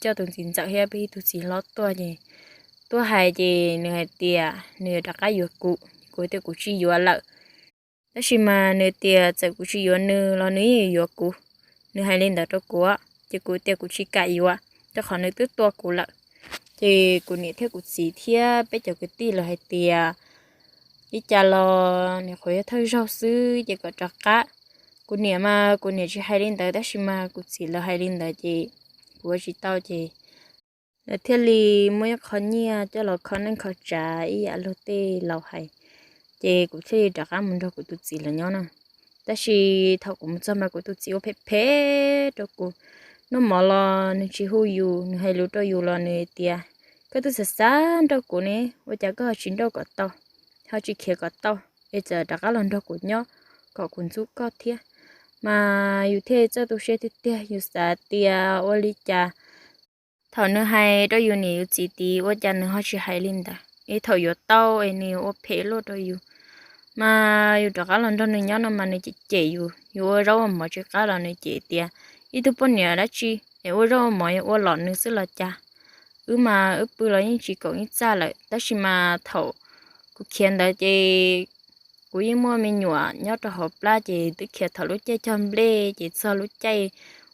coj tus txiv ntxawm thiab peb ib tug txiv hlob tuaj ces tuaj hais ces nws hais tias nws yuav rov qab yuav kuv, kuv tias kuv tsis yuav lawm. Tab sis mas nws tias txawm kuv tsis yuav nws los nws yeej yuav kuv. Nws hais li ntawd rau kuv, ces kuv tias kuv tsis kam yuav, rau qhov nws twb tua kuv lawm. Ces kuv niam thiab kuv txiv thiab peb cov kwv tij lawv hais tias, li cas los niam qhuav yog thawj zaug xwb ces kom rov qab. Kuv niam mas kuv niam tsis hais li ntawd, tab sis mas kuv txiv lawv hais li ntawd ces kuv ua tsis tau ces lawv thiaj li muab ib qho nyiaj coj los kho neej kho tsav ib yam luag tej laus hais, ces kuv thiaj li rov qab mus nrog kuv tus txiv lawv nyob na. Tab sis thaum kuv mus txog mas kuv tus txiv ua phem phem rau kuv, noj mov los nws tsis hu yus, nws hais lus rau yus los nws tias, koj twb xav xav nrauj kuv ne, ua cas koj ho tsis nrauj kom tau, ho tsis khiav kom tau, es txawm rov qab los nrog kuv nyob kom kuv ntxub koj thiab. Mas yus thiaj txawj tu siab tiag tiag, yus xav tias ua li cas thaum nws hais rau yus niam yus txiv tid ua cas nws ho tsis hais li ntawd, es thaum yuav tau es nws yuav ua phem luaj rau yus. Mas yus rov qab los nrog nws nyob no mas nws cem cem yus, yus ua zaub ua mov tsis qab los nws cem tias, ib tug poj niam dab tsi es ua zaub ua mov yuav ua lom nws xwb los cas. Wb mas wb pw los yeej tsis kaum ib txaj lawm, tab sis mas thaum kuv khiav ntawd ces kuv yeej muaj me nyuam nyob rau hauv plab, ces twb khiav thaum lub caij cog nplej ces txog lub caij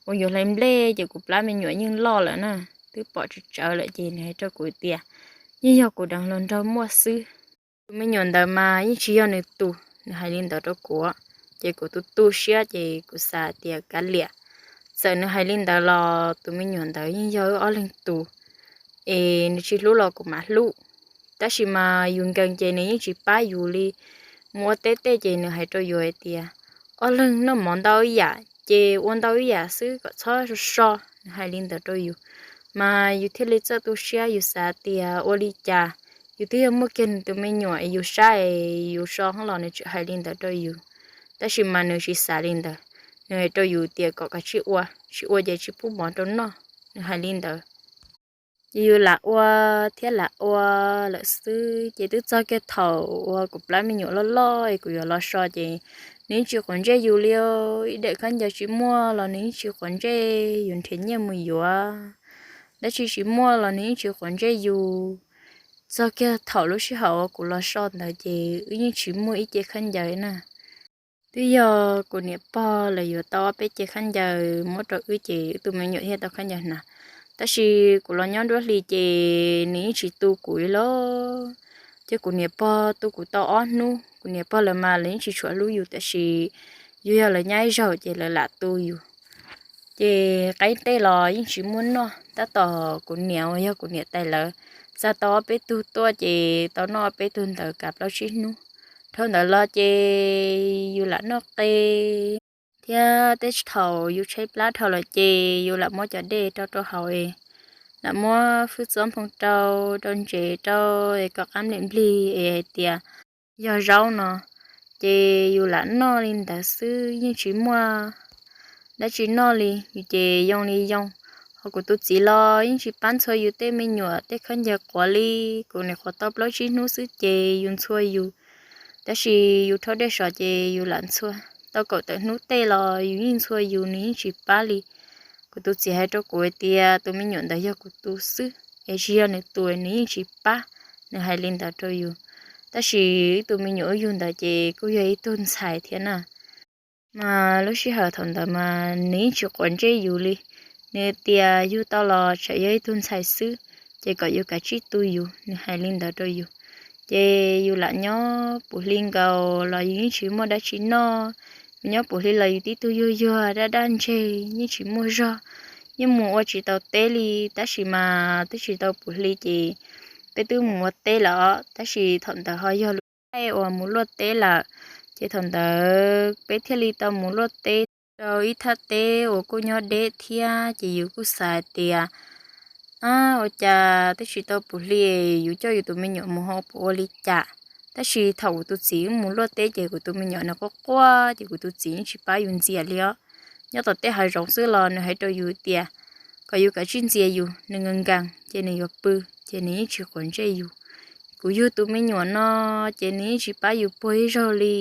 uas yuav hlais nplej ces kuv plab me nyuam yeej loj lawm na, twb pom tsawv tsawv lawm, ces nws hais rau kuv tias, yeej yog kuv deev hluas nraug muaj xwb. Tus me nyuam ntawd mas yeej tsis yog nws tus, nws hais li ntawd rau kuv, ces kuv tu tu siab ces kuv xav tias kav liam, txawm nws hais li ntawd los tus me nyuam ntawd yeej yog wb ob leeg tus, es nws tsis hlub los kuv mam hlub. Tab sis mas yus nkees ces nws yeej tsis pab yus li. Mus ua teb tej ces nws hais rau yus hais tias, ob leeg noj mov ntau ib yam ces ua ntau ib yam xwb kom txhob so so, nws hais li ntawd rau yus. Mas yus thiaj li txawj tu siab, yus xav tias ua li cas, yus twb yog muaj kiag nws tus me nyuam es yus saib es yus so hov los nws tseem hais li ntawd rau yus. Tab sis mas nws tsis xav li ntawd, nws hais rau yus tias kom kav tsij ua, tsis ua ces tsis pub mov rau noj, nws hais li ntawd. Ces yus lam ua thiab lam ua lawm xwb, ces twb txog kiag thaum uas kuv plab me nyuam loj loj es kuv yuav los so ces nws yeej tsis quav ntsej yus li. Ib daim khaub ncaws tsis muaj los nws yeej tsis quav ntsej, yus nrhiav nyiaj mus yuav dab tsi tsis muaj los nws yeej tsis quav ntsej yus. Txog kiag thaum lub sij hawm uas kuv los so ntawd ces wb yeej tsis muaj ib ce khaub ncaws na. Twb yog kuv niam pog lawv yuav tau ob peb ce khaub ncaws muab rau wb ces wb tus me nyuam thiaj tau khaub ncaws hnav. Tab sis kuv los nyob nruab hlis ces nws yeej tsis tu kuv li lauj. Ces kuv niam pog tu kuv tau ob hnub, kuv niam pog lawv mas lawv yeej tsis tshua hlub yus, tab sis yus yog lawv nyab ib zaug ces lawv lam tu yus. Ces qaib tej los yeej tsis muaj noj, tab tom kuv niam uas yog kuv niam tais lawv xa tau ob peb tug tuaj ces tau noj ob peb tug ntawd kav plaub tsib hnub. Dhau ntawd los ces yus lam noj qe thiab tej thaum yus tshaib plab dhau lawm ces yus lam muab cov dej rau rau hauv es lam muab fwj txob nphoo rau, rau ntsev rau es kom qab nplej nplig es hais tias yog zaub no, ces yus lam noj li ntawd xwb yeej tsis muaj dab tsi noj li. Yus ces yoo li yoo, ho kuv tus txiv los yeej tsis pab ntxhua yus tej me nyuam tej khaub ncaws quav li. Kuv niam qhuav tau plaub tsib hnub xwb ces yus ntxhua yus Tab sis yus rhaub dej sov ces yus lam ntxhua. Tau kaum tawm hnub tej los yus yeej ntxhua yus, nws yeej tsis pab li. Kuv tus txiv hais rau kuv hais tias tus me nyuam ntawd yog kuv tus xwb es tsis yog nws tus, nws yeej tsis pab. Nws hais li ntawd rau yus. Tab sis tus me nyuam wb yug ntawd ces kuj yog ib tug ntxhais thiab na. Mas lub sij hawm thaum ntawd mas nws yeej tsis quav ntsej yus li. Nws tias yug tau los tseem yog ib tug ntxhais xwb, ces kom yus kav tsij tu yus, nws hais li ntawd rau yus. Ces yus lam nyob puv hli nkaus los yus yeej tsis muaj dab tsi noj. Yus nyob puv hli los yus tib tug yuag yuag daj daj ntseg, yeej tsis muaj zog, yeej mus ua tsis tau teb li. Tab sis mas twb tsis tau puv hli ces peb twb mus ua teb lawm os. Tab sis thaum ntawd ho yog lub caij uas mus luaj teb lawm, ces thaum ntawd peb thiaj li tau mus luaj teb rau ib thaj teb uas kuj nyob deb thiab. Ces yus kuj xav hais tias, ab, ua cas twb tsis tau puv hli, yus coj yus tus me nyuam mus ho puas ua li cas? Tab sis thaum kuv tus txiv wb mus luaj teb ces kuv tus me nyuam nws quaj quaj, ces kuv tus txiv yeej tsis pab yus ntxias li os. Nyob tom tej hav zoov xwb los nws hais rau yus tias kom yus kav tsij ntxias yus, nws nkees nkees ces nws yuav pw, ces nws yeej tsis quav ntsej yus. Kuv yug tus me nyuam no ces nws yeej tsis pab yus puag ib zaug li.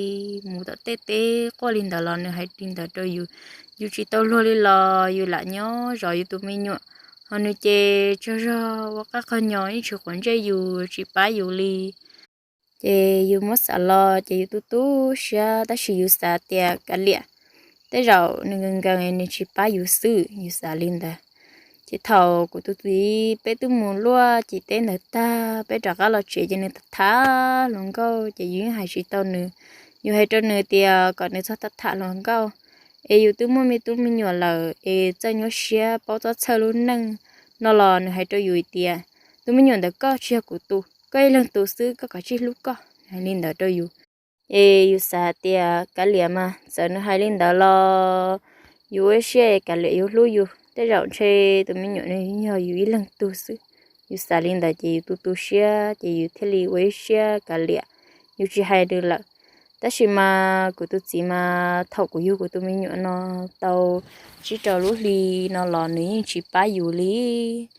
Mus tom tej teb quaj li ntawd los nws hais li ntawd rau yus. Yus tsis tau luag li los yus lam nyob zov yus tus me nyuam, ho nws ces tsaug zog ua qab qog nyo, yeej tsis quav ntsej yus, tsis pab yus li. Ces yus muab xav los ces yus tu tu siab, tab sis yus xav tias kav liam, tej zaum nws nkees nkees nws tsis pab yus xwb, yus xav li ntawd. Ces thaum kuv tus txiv peb twb mus luaj cim teb ntawd tag, peb rov qab los tsev ces nws tham tham hluas nkauj, ces yus yeej hais tsis tau nws. Yus hais rau nws tias kom nws txhob tham tham hluas nkauj, es yus twb muaj me tub me nyuam lawm es txawj nyuaj siab paub txob txhawj lub neej no los nws hais rau yus hais tias, tus me nyuam ntawd koj tsis yog kuv tus, koj ib leeg tus xwb, koj kav tsij hlub koj, hais li ntawd rau yus. Es yus xav tias kav liam mas, txawm nws hais li ntawd los yus ua siab kav liam, yus hlub yus, tej zaum ntshe tus me nyuam nws yog yus ib leeg tug xwb. Yus xav li ntawd ces yus tu tu siab ces yus thiaj li ua ib siab kav liam, yus tsis hais nws lawm. Tab sis mas kuv tus txiv mas thaum kuv yug kuv tus me nyuam no tau tsib rau lub hli no los nws yeej tsis pab yus li.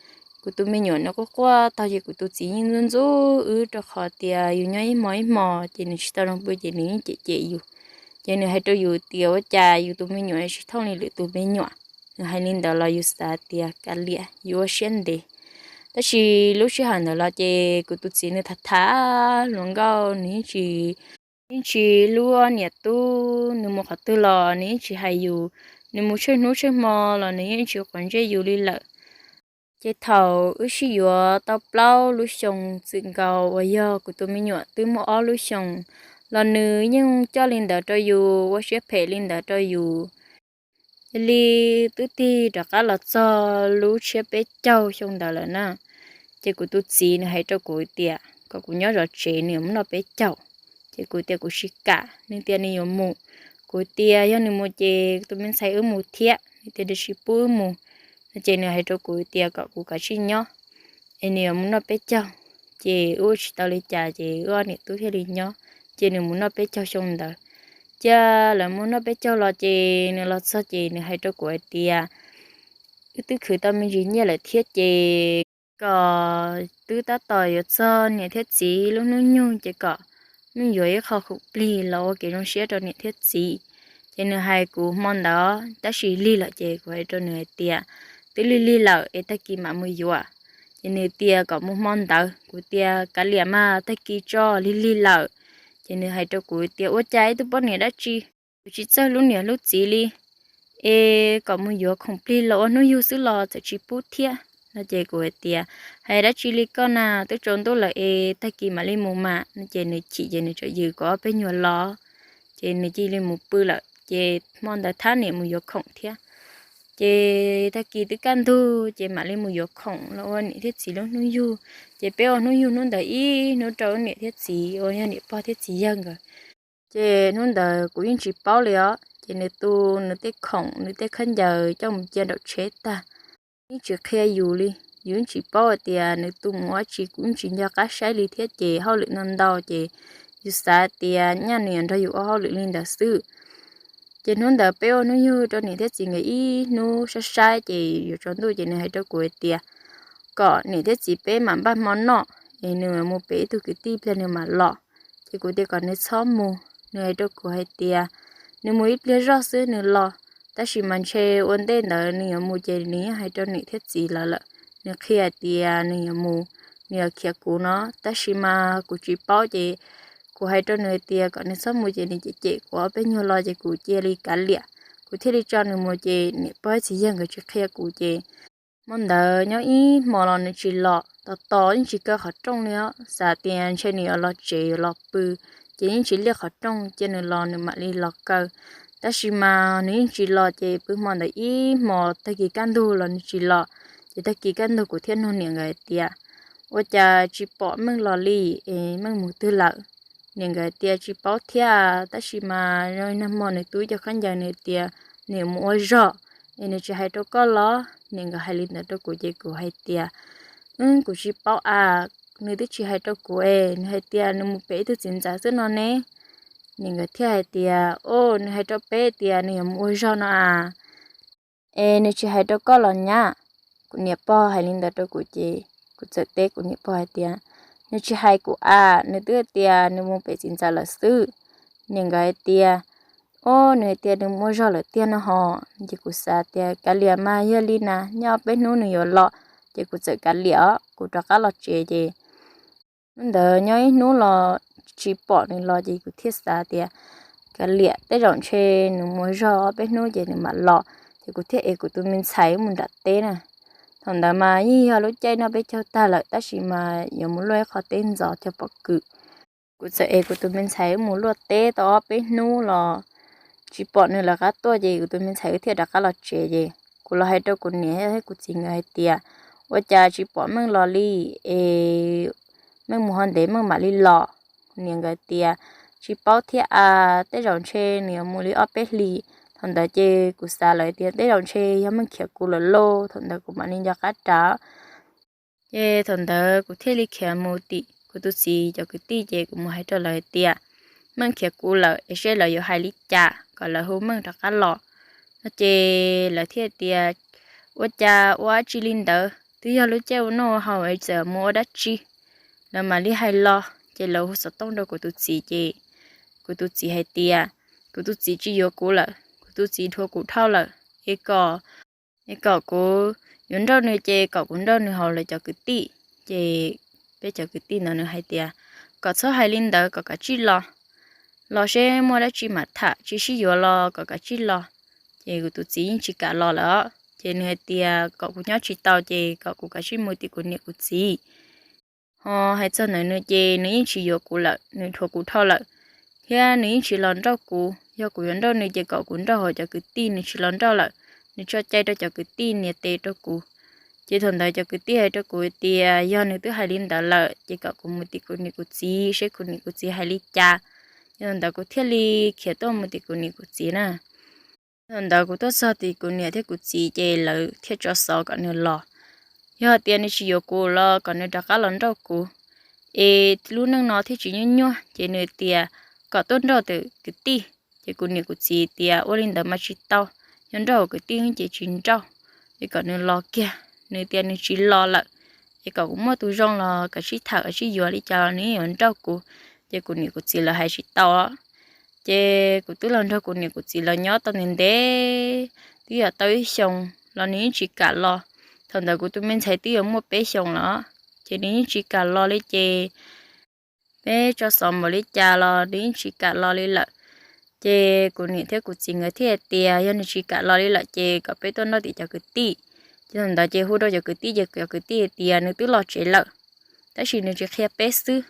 Kuv tus me nyuam nws quaj quaj tag ces kuv tus txiv yeej ntxub ntxub wb rau qhov tias yus nyob ib hmo ib hmo ces nws tsis tau zoo pw ces nws yeej cem cem yus. Ces nws hais rau yus tias ua cas yus tus me nyuam tsis thooj li lwm tus me nyuam. Nws hais li ntawd los yus xav tias kav liam, yus ua siab ntev. Tab sis lub sij hawm ntawd los ces kuv tus txiv nws tham tham hluas nkauj, nws yeej tsis, yeej tsis hlub niam tub, nws mus qhov twg los nws yeej tsis hais yus, nws mus tsheej hnub tsheej hmo los nws yeej tsis quav ntsej yus li lawm. Ces thaum wb sib yuav tau plaub lub xyoos txwm nkaus uas yog kuv tus me nyuam twb muaj ob lub xyoos los nws yeej coj li ntawd rau yus, ua siab phem li ntawd rau yus. Yog li twb tig rov qab los txog lub tshiab peb caug xyoo ntawd lawm na, ces kuv tus txiv nws hais rau kuv tias kom kuv nyob zov tsev, nws yuav mus noj peb caug. Ces kuv tias kuv tsis kam, nws tias nws yuav mus. Kuv tias yog nws mus ces tus me ntxhais wb mus thiab, nws tias nws tsis pub wb mus no. Ces nws hais rau kuv tias kom kuv kav tsij nyob, es nws yuav mus noj peb caug. Ces wb ua tsis tau li cas ces wb ob niam tub thiaj li nyob, ces nws mus noj peb caug xyoo ntawd. Cia lawv mus noj peb caug los ces nws los txog ces nws hais rau kuv hais tias wb twb khwv tau me ntsis nyiaj lawm thiab ces kom twb tab tom yuav txog niam thiab txiv lub hnub nyoog ces kom mus yuav ib qho khoom plig los ua kev zoo siab rau niam thiab txiv. Ces nws hais kuv hmo ntawd, tab sis lig lawm ces kuv hais rau nws hais tias twb lig lig lawm es tag kis mam mus yuav. Ces nws tias kom mus hmo ntawd, kuv tias kav liam mas, tag kis tso, lig lig lawm. Ces nws hais rau kuv tias ua cas ib tug poj niam dab tsi, kuv tsis txawj hlub niam hlub txiv li, es kom mus yuav khoom plig los ua hnub yug xwb los txawm tsis pub thiab no. Ces kuv hais tias hais dab tsi li koj na, twb tsaus ntuj lawm es tag kis mam li mus mas no. Ces nws chim ces nws txawm yws kuv ob peb nyuag los, ces nws cia li mus pw lawm. Ces hmo ntawd thab niam mus yuav khoom thiab. Ces tag kis twb kaj ntug ces mam li mus yuav khoom los ua niam thiab txiv lub hnub yug. Ces peb ua hnub yug hnub ntawd ib hnub rau niam thiab txiv uas yog niam pog thiab txiv yawg nkawd. Ces hnub ntawd kuv yeej tsis paub li os, ces nws tu nws tej khoom nws tej khaub ncaws coj mus cia nraum tsheb tag, yeej tsis qhia yus li. Yus yeej tsis paub hais tias nws tu mus ua tsi, kuv yeej tsis nco qab saib li thiab ces hauj lwm ntau ntau ces yus xav tias nyaj nws yuav nrog yus ua hauj lwm li ntawd xwb. Ces hnub ntawd peb ua hnub yug rau niam thiab txiv nkawd ib hnub saib saib ces yuav tsaus ntuj ces nws hais rau kuv hais tias kom niam thiab txiv peb mam npaj hmo noj es nws mus pem ib tug kwv tij pliag nws mam los. Ces kuv tias kom nws txhob mus, nws hais rau kuv hais tias nws mus ib pliag zog xwb nws los, tab sis mas ntshe ua ntej ntawd nws yuav mus ces nws yeej hais rau niam thiab txiv lawv lawm, nws qhia hais tias nws yuav mus, nws yuav khiav kuv no, tab sis mas kuv tsis paub ces kuv hais rau nws hais tias kom nws txhob mus ces nws cem cem kuv ob peb nyuag lo ces kuv cia li kav liam, kuv thiaj li tso nws mus ces niam pog txiv yawg nkawd tsis qhia kuv ces hmo ntawd nyob ib hmo los nws tsis los, tos tos yeej tsis kaw qhov rooj li os, xav tias ntshe nws yuav los tsev yuav los pw, ces yeej tsis liaj qhov rooj, cia nws los nws mam li los kaw. Tab sis mas nws yeej tsis los ces pw hmo ntawd ib hmo, tag kis kaj ntug los nws tsis los, ces tag kis kaj ntug kuv thiaj nug niam nkawd hais tias ua cas tsis pom Meej los li, es Meej mus twg lawm? Niam nkawd tias tsis paub thiab, tab sis mas nag hmo nws tu cov khaub ncaws nws tias nws mus ua zog, es nws tsis hais rau koj los? Niam nkawd hais li ntawd rau kuv ces kuv hais tias wb, kuv tsis paub a, nws twb tsis hais rau kuv es nws hais tias nws mus pem ib tug txiv ntxawm xwb no ne. Niam nkawd thiaj hais tias o, nws hais rau peb tias nws yuav mus ua zog no a, es nws tsis hais rau koj los nyab? Kuv niam pog hais li ntawd rau kuv ces kuv txawm teb kuv niam pog hais tias nws tsis hais kuv a, nws twb tias nws mus pem txiv ntxawm lawm xwb. Niam nkawd hais tias o, nws hais tias nws mus ua zog lawm tiag no hos. Ces kuv xav tias kav liam mas, yog li na nyob ob peb hnub nws yuav los, ces kuv txawm kav liam os, kuv rov qab los tsev ces hnub ntawd nyob ib hnub los tsis pom nws los ces kuv thiaj xav tias kav liam, tej zaum ntshe nws mus ua zog ob peb hnub ces nws mam los, ces kuv thiaj ev kuv tus me ntxhais mus nram teb na. Thaum ntawd mas yeej yog lub caij noj peb caug tag lawm tab sis mas yuav mus luaj ib qho teb ntxov cog pob kws. Kuv txawm ev kuv tus me ntxhais mus luaj teb tau ob peb hnub los tsis pom nws lawv qab tuaj ces kuv tus me ntxhais wb thiaj rov qab los tsev ces kuv los hais rau kuv niam thiab kuv txiv nkawd hais tias ua cas tsis pom Meej los li, es Meej mus ho ntev Meej mam li los. Kuv niam nkawd tias tsis paub thiab a, tej zaum ntshe nws yuav mus li ob peb hlis. Thaum ntawd ces kuv xav lawm tias tej zaum ntshe yog Meej khiav kuv lawm lauj, thaum ntawd kuv mam li nco qab ras. Ces thaum ntawd kuv thiaj li khiav mus tim kuv tus txiv cov kwv tij ces kuv mus hais rau lawv hais tias Meej khiav kuv lawm es seb lawv yuav hais li cas kom lawv hu Meej rov qab los no. Ces lawv thiaj tias ua cas ua dab tsi li ntawd, twb yog lub caij ua noj ua haus es txawm mus ua dab tsi. Lawv mam li hais los ces lawv hu xov tooj rau kuv tus txiv ces kuv tus txiv hais tias kuv tus txiv tsis yuav kuv lawm, kuv tus txiv dhuav kuv dhau lawm, es kom, es kom kuv yuav nrauj nws ces kom kuv nrauj nws hauv lawv cov kwv tij. Ces peb cov kwv tij ntawd nws hais tias kom txhob hais li ntawd, kom kav tsij los, los seb muaj dab tsi mam tham, tsis sib yuav los kom kav tsij los. Ces kuv tus txiv yeej tsis kam los lawm, ces nws hais tias kom kuv nyob tsis tau ces kom kuv kav tsij mus tim kuv niam kuv txiv. Ho hais txog ntawm nws ces nws yeej tsis yuav kuv lawm, nws dhuav kuv dhau lawm, thiab nws yeej tsis los nrauj kuv. Yog kuv yuav nrauj nws ces kom kuv nrauj hauv cov kwv tij, nws tsis los nrauj lawm, nws tso cai rau cov kwv tij nias tes rau kuv. Ces thaum ntawd cov kwv tij hais rau kuv tias yog nws twb hais li ntawd lawm ces kom kuv mus tim kuv niam kuv txiv seb kuv niam kuv txiv hais li cas. Yog thaum ntawd kuv thiaj li khiav tuaj mus tim kuv niam kuv txiv na. Thaum ntawd kuv tuaj txog tim kuv niam thiab kuv txiv ces lawv thiaj tso xov kom nws los. Yog hais tias nws tsis yuav kuv los kom nws rov qab los nrauj kuv, es lub neej no thiaj tsis nyuaj nyuaj. Ces nws tias kom tuaj nrauj tim kwv tij. Ces kuv niam kuv txiv tias ua li ntawd mas tsis tau, yog nrauj hauv kwv tij ces tsis nrauj, es kom nws los kiag. Nws tias nws tsis los lawm, es kom kuv muaj tus zoo los kav tsij tham kav tsij yuav li cas los nws yeej yuav nrauj kuv. Ces kuv niam kuv txiv lawv hais tsis tau. Ces kuv twb los nrog kuv niam kuv txiv lawv nyob tau ntev ntev, twb yog tau ib xyoos los nws yeej tsis kam los. Thaum ntawd kuv tus me ntxhais twb yuav muaj peb xyoos lawm, ces nws yeej tsis kam los li ces peb tso xov npaum li cas los nws yeej tsis kam los li lawm. Ces kuv niam thiab kuv txiv nkawd thiaj tias yog nws tsis kam los li lawm ces kom peb tuaj nrauj tim cov kwv tij. Ces thaum ntawd ces hu rau cov kwv tij ces cov kwv tij tias nws twb los tsev lawm, tab sis nws tsis qhia peb xwb.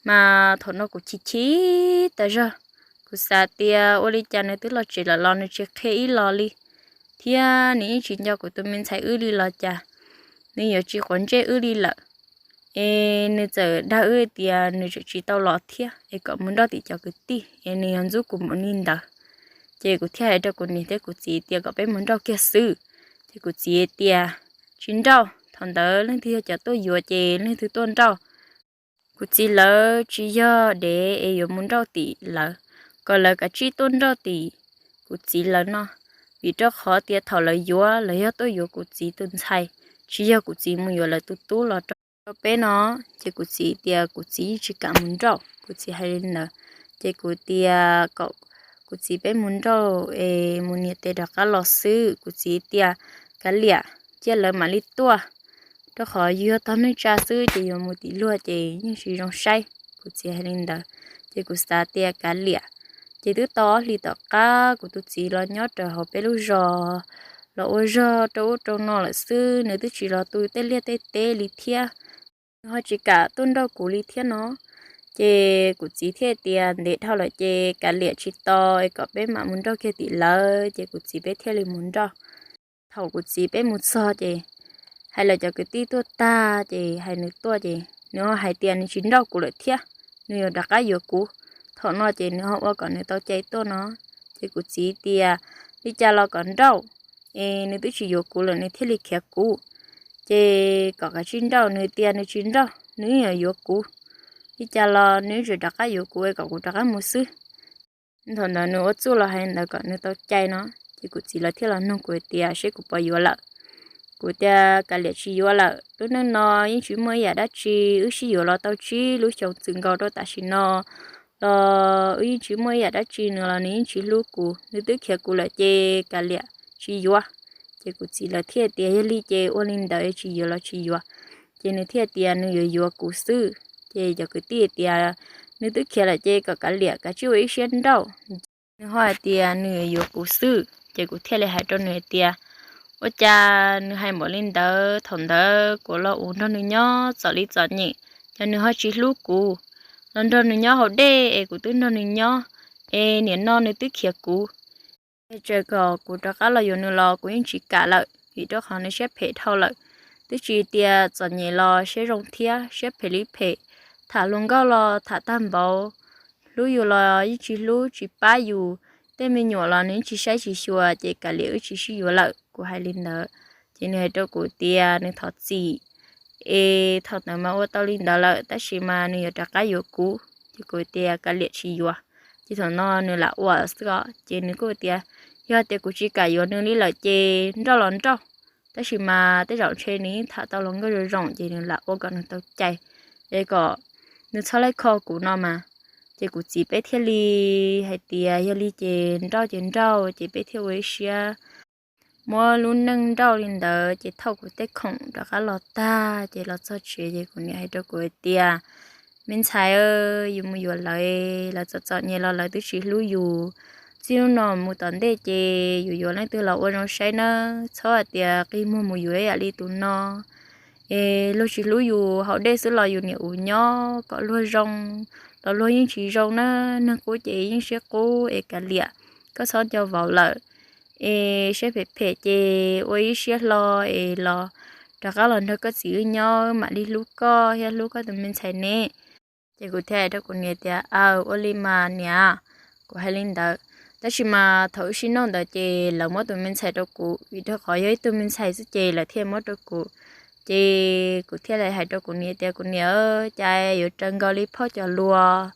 Mas thaum no kuv chim chim tas zog, kuv xav tias ua li cas nws twb los tsev lawm los nws tsis qhia ib los li, thiab nws yeej tsis nco kuv tus me ntxhais wb li los cas, nws yuav tsis quav ntsej wb li lawm. Es nws txawm dag wb tias nws tseem tsis tau los thiab, es kom mus nrauj tim cov kwv tij, es nws yuav ntxub kuv mus li ntawd. Ces kuv thiaj hais rau kuv niam thiab kuv txiv tias kom peb mus nrauj kiag xwb. Ces kuv txiv tias tsis nrauj, thaum ntawd leej twg yog cov tuaj yuav ces leej twg tuaj nrauj. Kuv txiv lawv tsis yog dev es yuav mus nrauj tim lawv, kom lawv kav tsij tuaj nrauj tim kuv txiv lawv no, vim rau qhov tias thaum lawv yuav lawv yog tuaj yuav kuv txiv tus ntxhais, tsis yog kuv txiv mus yuav lawv tus tub los rau rau peb no. Ces kuv txiv tias kuv txiv yeej tsis kam mus nrauj, kuv txiv hais li ntawd. Ces kuv tias kom kuv txiv peb mus nrauj es mus nias tes rov qab los xwb. Kuv txiv tias kav liam, cia lawv mam li tuaj, rau qhov yog tog neej tsa xwb ces yuav mus tim luag ces yeej tsis zoo saib. Kuv txiv hais li ntawd ces kuv xav tias kav liam. Ces twb tau ob hlis tom qab kuv tus txiv los nyob rau hauv peb lub zos, los ua zog rau ub rau no lawm xwb, nws twb tsis los tu tej liaj tej teb li thiab. Nws ho tsis kam tuaj nrauj kuv li thiab no. Ces kuv txiv thiaj tias ntev dhau lawm ces kav liam tsis tau es kom peb mam mus nrauj kiag tim lawv. Ces kuv txiv peb thiaj li mus nrauj. Thaum kuv txiv peb mus txog ces hais lawv cov kwv tij tuaj tag ces hais nws tuaj ces nws ho hais tias nws tsis nrauj kuv lawm thiab, nws yuav rov qab yuav kuv. Thaum no ces nws ho ua kom nws tau cai tuaj no. Ces kuv txiv tias li cas los kom nrauj, es nws twb tsis yuav kuv lawm nws thiaj li khiav kuv. Ces kom kav tsij nrauj, nws tias nws tsis nrauj, nws yuav yuav kuv. Li cas los nws tseem rov qab yuav kuv es kom kuv rov qab mus xwb. Thaum ntawd nws ua txuj los hais ntawd kom nws tau cai no. Ces kuv txiv lawv thiaj los nug kuv tias seb kuv puas yuav lawm. Kuv tias kav liam tsis yuav lawm, lub neej no yeej tsis muaj ib yam dab tsi, wb sib yuav los tau tsib lub xyoos txwm nkaus rau tam sim no los wb yeej tsis muaj ib yam dab tsi, nws los nws yeej tsis hlub kuv, nws twb khiav kuv lawm ces kav liam tsis yuav. Ces kuv txiv lawv thiaj tias yog li ces ua li ntawd, tsis yuav los tsis yuav. Ces nws thiaj tias nws yuav yuav kuv xwb. Ces cov kwv tij tias nws twb khiav lawm ces kom kav liam kav tsij ua ib siab nrauj. Nws ho hais tias nws yuav yuav kuv xwb. Ces kuv thiaj li hais rau nws hais tias ua cas nws hais npaum li ntawd, thaum ntawd kuv los ua nrog nws nyob txom li txom nyem, ces nws ho tsis hlub kuv. Los nrog nws nyob haus dej es kuv twb nrog nws nyob, es nim no nws twb khiav kuv. Es txawm kom kuv rov qab los yuav nws los kuv yeej tsis kam lawm, vim rau qhov nws siab phem dhau lawm. Twb tsis tias txom nyem los siab zoo thiab, siab phem li phem. Tham hluas nkauj los tham tag npaum, hlub yus los yeej tsis hlub tsis pab yus. Tej me nyuam los nws yeej tsis saib tsis xyuas, ces kav liam wb tsis sib yuav lawm, kuv hais li ntawd. Ces nws hais rau kuv tias nws thov txim, es thaum ntawd mas ua tau li ntawd lawm tab sis mas nws yuav rov qab yuav kuv. Ces kuv tias kav liam tsis yuav. Ces thaum no nws lam ua xwb os, ces nws kuj tias yog tias kuv tsis kam yuav nws li lawm ces nrauj los nrauj, tab sis mas tej zaum ntshe nws yeej tham tau hluas nkauj zoo zoo ces nws lam ua kom nws tau cai, es kom nws txhob laib kho kuv no mas. Ces kuv txiv peb thiaj li hais tias yog li ces nrauj ces nrauj, ces peb thiaj ua ib siab muab lub neej nrauj li ntawd. Ces thauj kuv tej khoom rov qab los tag ces los txog tsev ces kuv niam hais rau kuv hais tias me ntxhais, yus mus yuav lawv, lawv txom txom nyem los lawv twb tsis hlub yus. Txij hnub no mus tom ntej ces yus yuav leej twg los ua zoo saib nawb, txhob hais tias qi muag mus yuav ib yam li tus no. Es luag tsis hlub yus, haus dej xwb los yus niam ua nyob kom luag zoo, los luag yeej tsis zoo na. Neeg qub ces yeej siab qub, es kav liam, koj txhob nco vauv lawm. Es siab phem phem ces ua ib siab hlo es los rov qab los nrog koj txiv wb nyob mam li hlub koj thiab hlub koj tus me ntxhais ne. Ces kuv thiaj hais rau kuv niam tias aw, ua li mas niam. Kuv hais li ntawd, tab sis mas thaum wb sib nrauj ntawd ces lawv muab tus me ntxhais rau kuv, vim rau qhov yog ib tug me ntxhais xwb ces lawv thiaj muab rau kuv. Ces kuv thiaj li hais rau kuv niam tias kuv niam, cas yuav raws nkaus li phauj cov lus.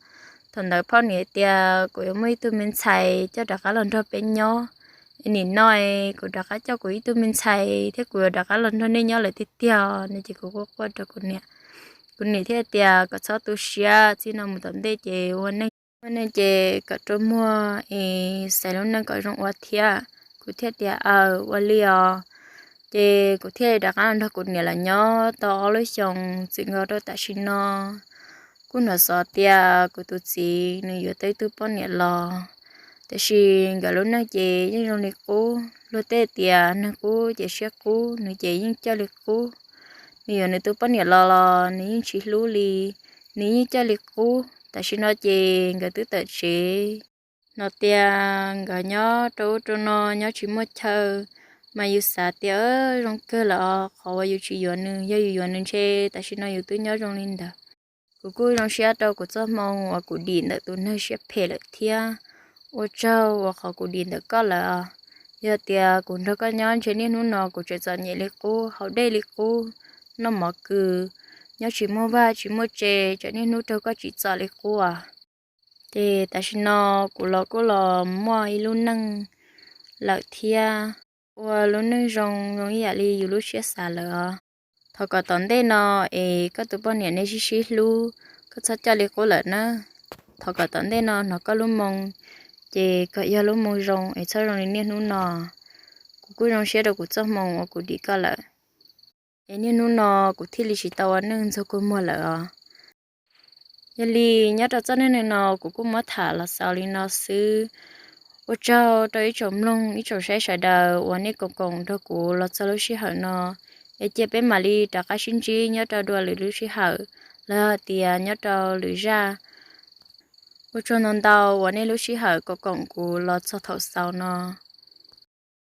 Thaum ntawd phauj niam tias kuv yuav muaj ib tug me ntxhais coj rov qab los nrog peb nyob, nim no kuv rov qab coj kuv ib tug me ntxhais thiab kuv yuav rov qab los nrog nej nyob lawm tiag tiag no. Ces kuv quaj quaj rau kuv niam, kuv niam thiaj tias kom txhob tu siab, txij no mus tom ntej ces ua neej, ua neej ces kom rua muag es xaiv lub neej kom zoo ua thiab. Kuv thiaj tias aw, ua li os. Ces kuv thiaj rov qab los nrog kuv niam lawv nyob tau ob lub xyoos txwm nkaus rau tam sim no. Kuj hnov xov tias kuv tus txiv nws yuav tau ib tug poj niam los, tiam sis nkawd lub neej ces yeej zoo li qub. Luag tej tias neeg qub ces siab qub, nws ces yeej coj li qub. Nws yuav nws tus poj niam los los nws yeej tsis hlub li, nws yeej coj li qub. Tam sim no ces nkawd twb tawm tsev, hnov tias nkawd nyob rau ub rau no nyob tsis muaj chaw, mas yus xav tias zoo kawg lawm os, qhov uas yus tsis yuav nws, yog yus yuav nws ntshe tam sim no yus twb nyob zoo li ntawd. Kuv kuj zoo siab rau kuv txoj hmoo uas kuv dim ntawm tus neeg siab phem lawm thiab. Ua tsaug uas qhov kuv dim ntawm koj lawm os. Yog tias kuv nrog koj nyob ntshe niaj hnub no kuv tseem txom nyem li qub, haus dej li qub, noj mov kws, nyob tsis muaj vaj tsis muaj tse, tseem niaj hnub raug koj tsim txom li qub os. Ces tam sim no kuv los kuj los muaj ib lub neej lawm thiab, ua lub neej zoo zoo ib yam li yus lub siab xav lawm os. Thov kom tom ntej no es koj tus poj niam nej sib sib hlub, koj txhob coj li qub lawm nawb. Thov kom tom ntej no hnov koj lub moo, ces kom yog lub moo zoo es txhob zoo li niaj hnub no. Kuv kuj zoo siab rau kuv txoj hmoo uas kuv dim koj lawm, es niaj hnub no kuv thiaj li tsis tau ua neej ntxuag kua muag lawm os. Yog li nyob rau txoj neej neeg no kuv kuj muab tham los xaus li no xwb. Ua tsaug rau ib tsoom mloog ib tsoom saib sawv daws uas nej koom koom nrog kuv los txog lub sij hawm no. Es cia peb mam li rov qab sib ntsib nyob rau dua lwm lub sij hawm, los yog tias nyob rau lwm zaj. Ua tsaug ntau ntau uas nej lub sij hawm koom koom kuv los txog thaum xaus no.